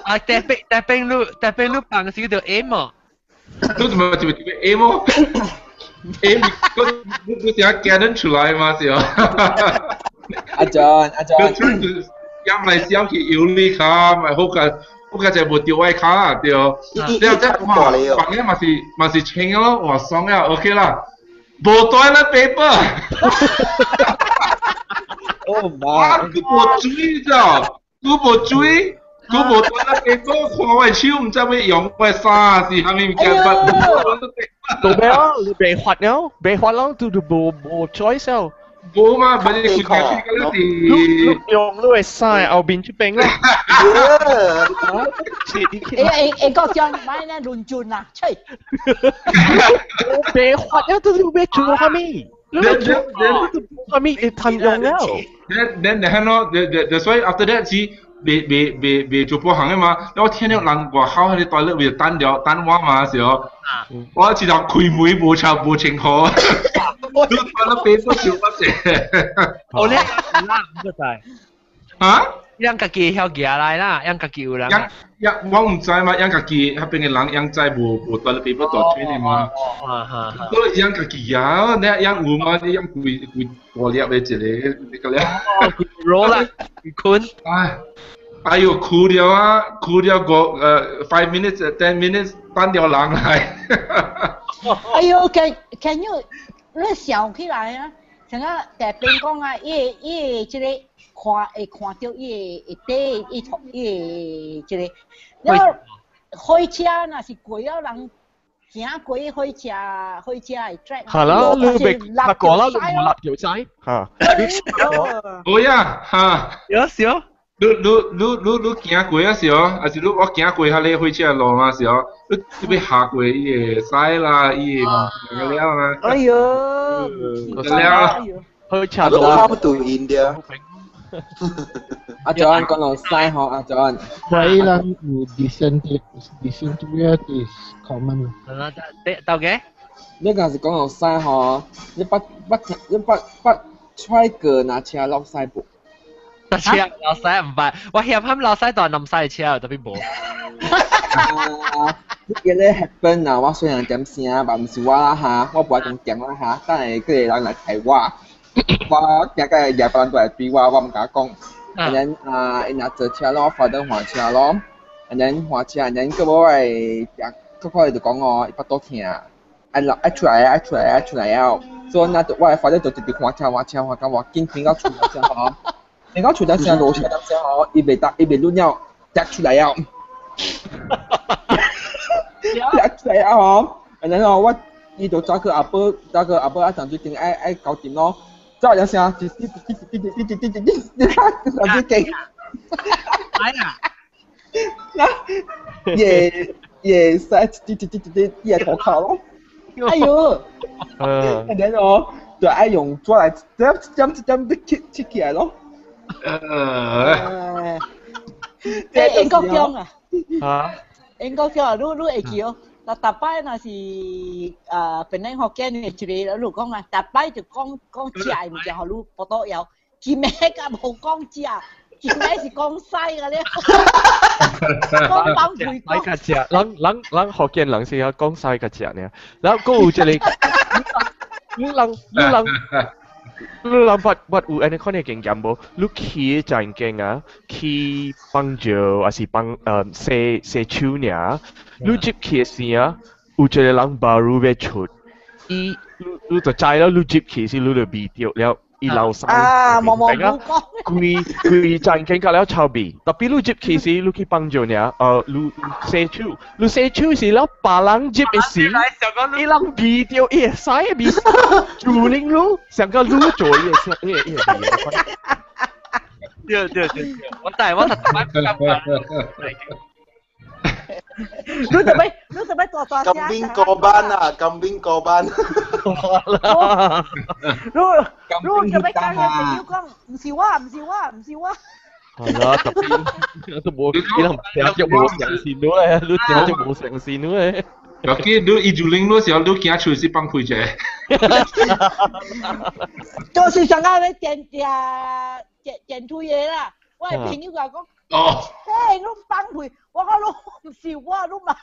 啊，特別特別你特別你放時就 aim 哦。你怎麼就就 aim 哦？aim 你你想 cannon 出來嗎？是哦。阿 John 阿 John，入來小去有你卡，咪好個。我個就無掉我卡啦，對。了這哇，反正嘛是嘛是清咯，哇爽了，OK 啦。無 toilet paper。哦媽！佢無水咋？佢無水，佢無 toilet paper，看我的手毋知欲用我的衫是啥物物件。做咩啊？你被罰了，被罰了，就就無無 choice 了。無嘛，不是佢佢嗰是用你的衫後面這邊啦。欸欸欸，國強，買那論盡啦，吹。被罰了，都是欲做啥物？你做啥物？會通用了。then then 咯，所以 after that 是未未未未做保行的嘛。我聽到人外口彼個 toilet 為等著等我嘛時候，我一頭開門無插無清好。你 toilet paper 少乜嘢？哦，你啦，唔該晒。啊？人家己曉寄來啦，人家己有人。人我毋知嘛，人家己彼邊的人人知無無 toilet paper 大推的嘛。啊哈。所以人家己啊，你人有嘛？你人規規大粒的一個，你個了。哦，攞啦，困。哎，哎呦，哭了啊，哭了個5 minutes 10 minutes 等著人來。哎呦，can can you 你想起來啊？像啊，大邊講啊，伊伊這個看會看到伊會底伊伊這個，了火車若是過了人行過火車火車的 track，係啦，你被拍過啦，你冇立條仔嚇。會啊，嚇。有少。你你你你你行過啊時候，還是你我行過彼個火車路嘛時候，你你欲下過伊個屎啦，伊個個了啊。哎呦，了。火車路。差不多 India。阿 John 講到屎吼，阿 John。台人有 dysentery dysentery is common。啊，到嘅？你若是講到屎吼，你捌捌你捌捌揣過若車落屎無？車落屎毋捌，我嫌他落屎大南西車特別無。啊，呢個咧 happen 啊，我雖然點聲，但毋是我啦哈，我無愛講點啦哈，等下嗰個人來提我，我驚個夜班過來對我，我毋敢講。And then 啊，伊若坐車咯，發燈換車咯，and then 換車，and then 閣無會閣看伊就講哦，伊腹肚疼，愛落愛出來愛出來愛出來了，所以那我的 father 就直直換車換車換到我緊停到厝了吼。你講厝等聲落車等聲吼，伊袂得，伊袂攆了，跌出來了，跌出來了吼，然後我伊就走去阿婆，走去阿婆阿長最近愛愛搞掂咯，走一聲，一一一一一一一一一一一勁，哎呀，也也使一一一一一頭殼咯，哎呦，然後就愛用抓來，點點點點切切起來咯。欸，英國強啊！嚇？英國強啊！你你會記哦？逐逐擺若是啊，檳城福建的一個，你講啊，逐擺就講講食的物件，予你腹肚枵，今暝甲無講食，原來是講西嘅咧，講放屁講。較食，咱福建人是曉講西較食爾，然後閣有一個，你人捌有按呢款的經驗無？你去一間啊，去放尿，還是幫洗洗手爾，你入去時啊，有一個人 baru 欲出，伊你就知了，你入去時你就味著了。伊流屎啊，毛毛講，規規陣間甲了臭味，特別你入去時，你去幫助爾，你洗手，你洗手時了別人入的時，伊人味著伊會屎的味，就恁你上個你做伊會伊會伊會味。對對對，我但係我特別感覺。你特別大大聲。金邊過班啊，金邊過班。你你特別講嘅朋友講，唔是我，唔是我，唔是我。係啦，特別都冇，伊人聽就無相信咧，你聽就無相信咧。尤其你伊就拎你時候，你驚出是放屁者。就是上個要電電電電推的啦，我的朋友甲我講。哦，嘿，你放屁！我講你唔是我，你嘛，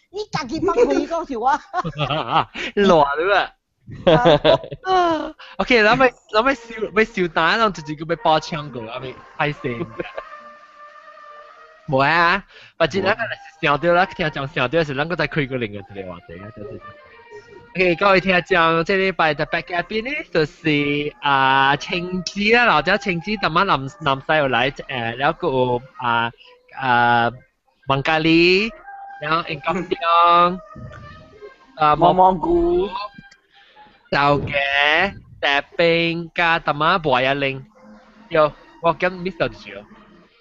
你家己放屁講是我。亂對吧？OK，咱咪笑咪笑單，咱直接叫咪包槍過，阿咪歹勢。無啊，或者咱個想到啦，聽講想到是咱個再開個另外一個話題啊，就是。OK，各位聽眾，這禮拜特別嘉賓呢，就是啊青子啦，老者青子，今晚南南西又來然後個啊啊孟加里，然後英國中，啊毛毛菇，豆芽、大冰加今晚博一玲，有我今 miss 到咗。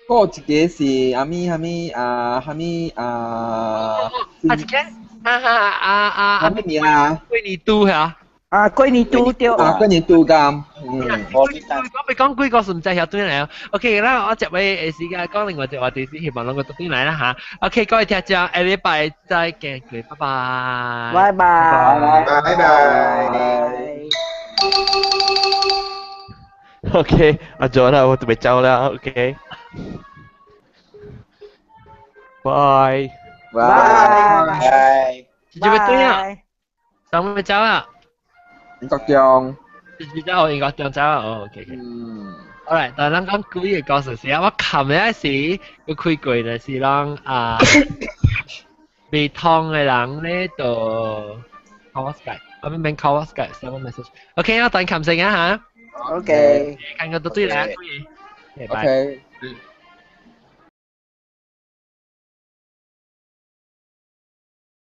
嗰一個是阿咪阿咪啊阿咪啊，啊一個。啊啊啊啊！啊咩名啊？龜年度嚇？啊，龜年度對。啊，龜年度咁。嗯。我未講幾個唔知曉轉來哦。OK，啦，我接尾時間講另外一個話題，希望攏個轉來啦嚇。OK，各位聽眾，下禮拜再見，拜拜。拜拜。拜拜。 OK，阿 John 啊，我準備走啦。OK。拜。拜。直接對啊，上面走啊。英國中。直接走，英國中走啊。哦，OK。嗯。好嚟，但係咱講幾個故事是啊，我琴日時個開過咧是人啊，未通嘅人咧就 call 我 Skype，我免 call 我 Skype，send 我 message。OK，我等琴先啊嚇。 OK。看個都對啦，OK。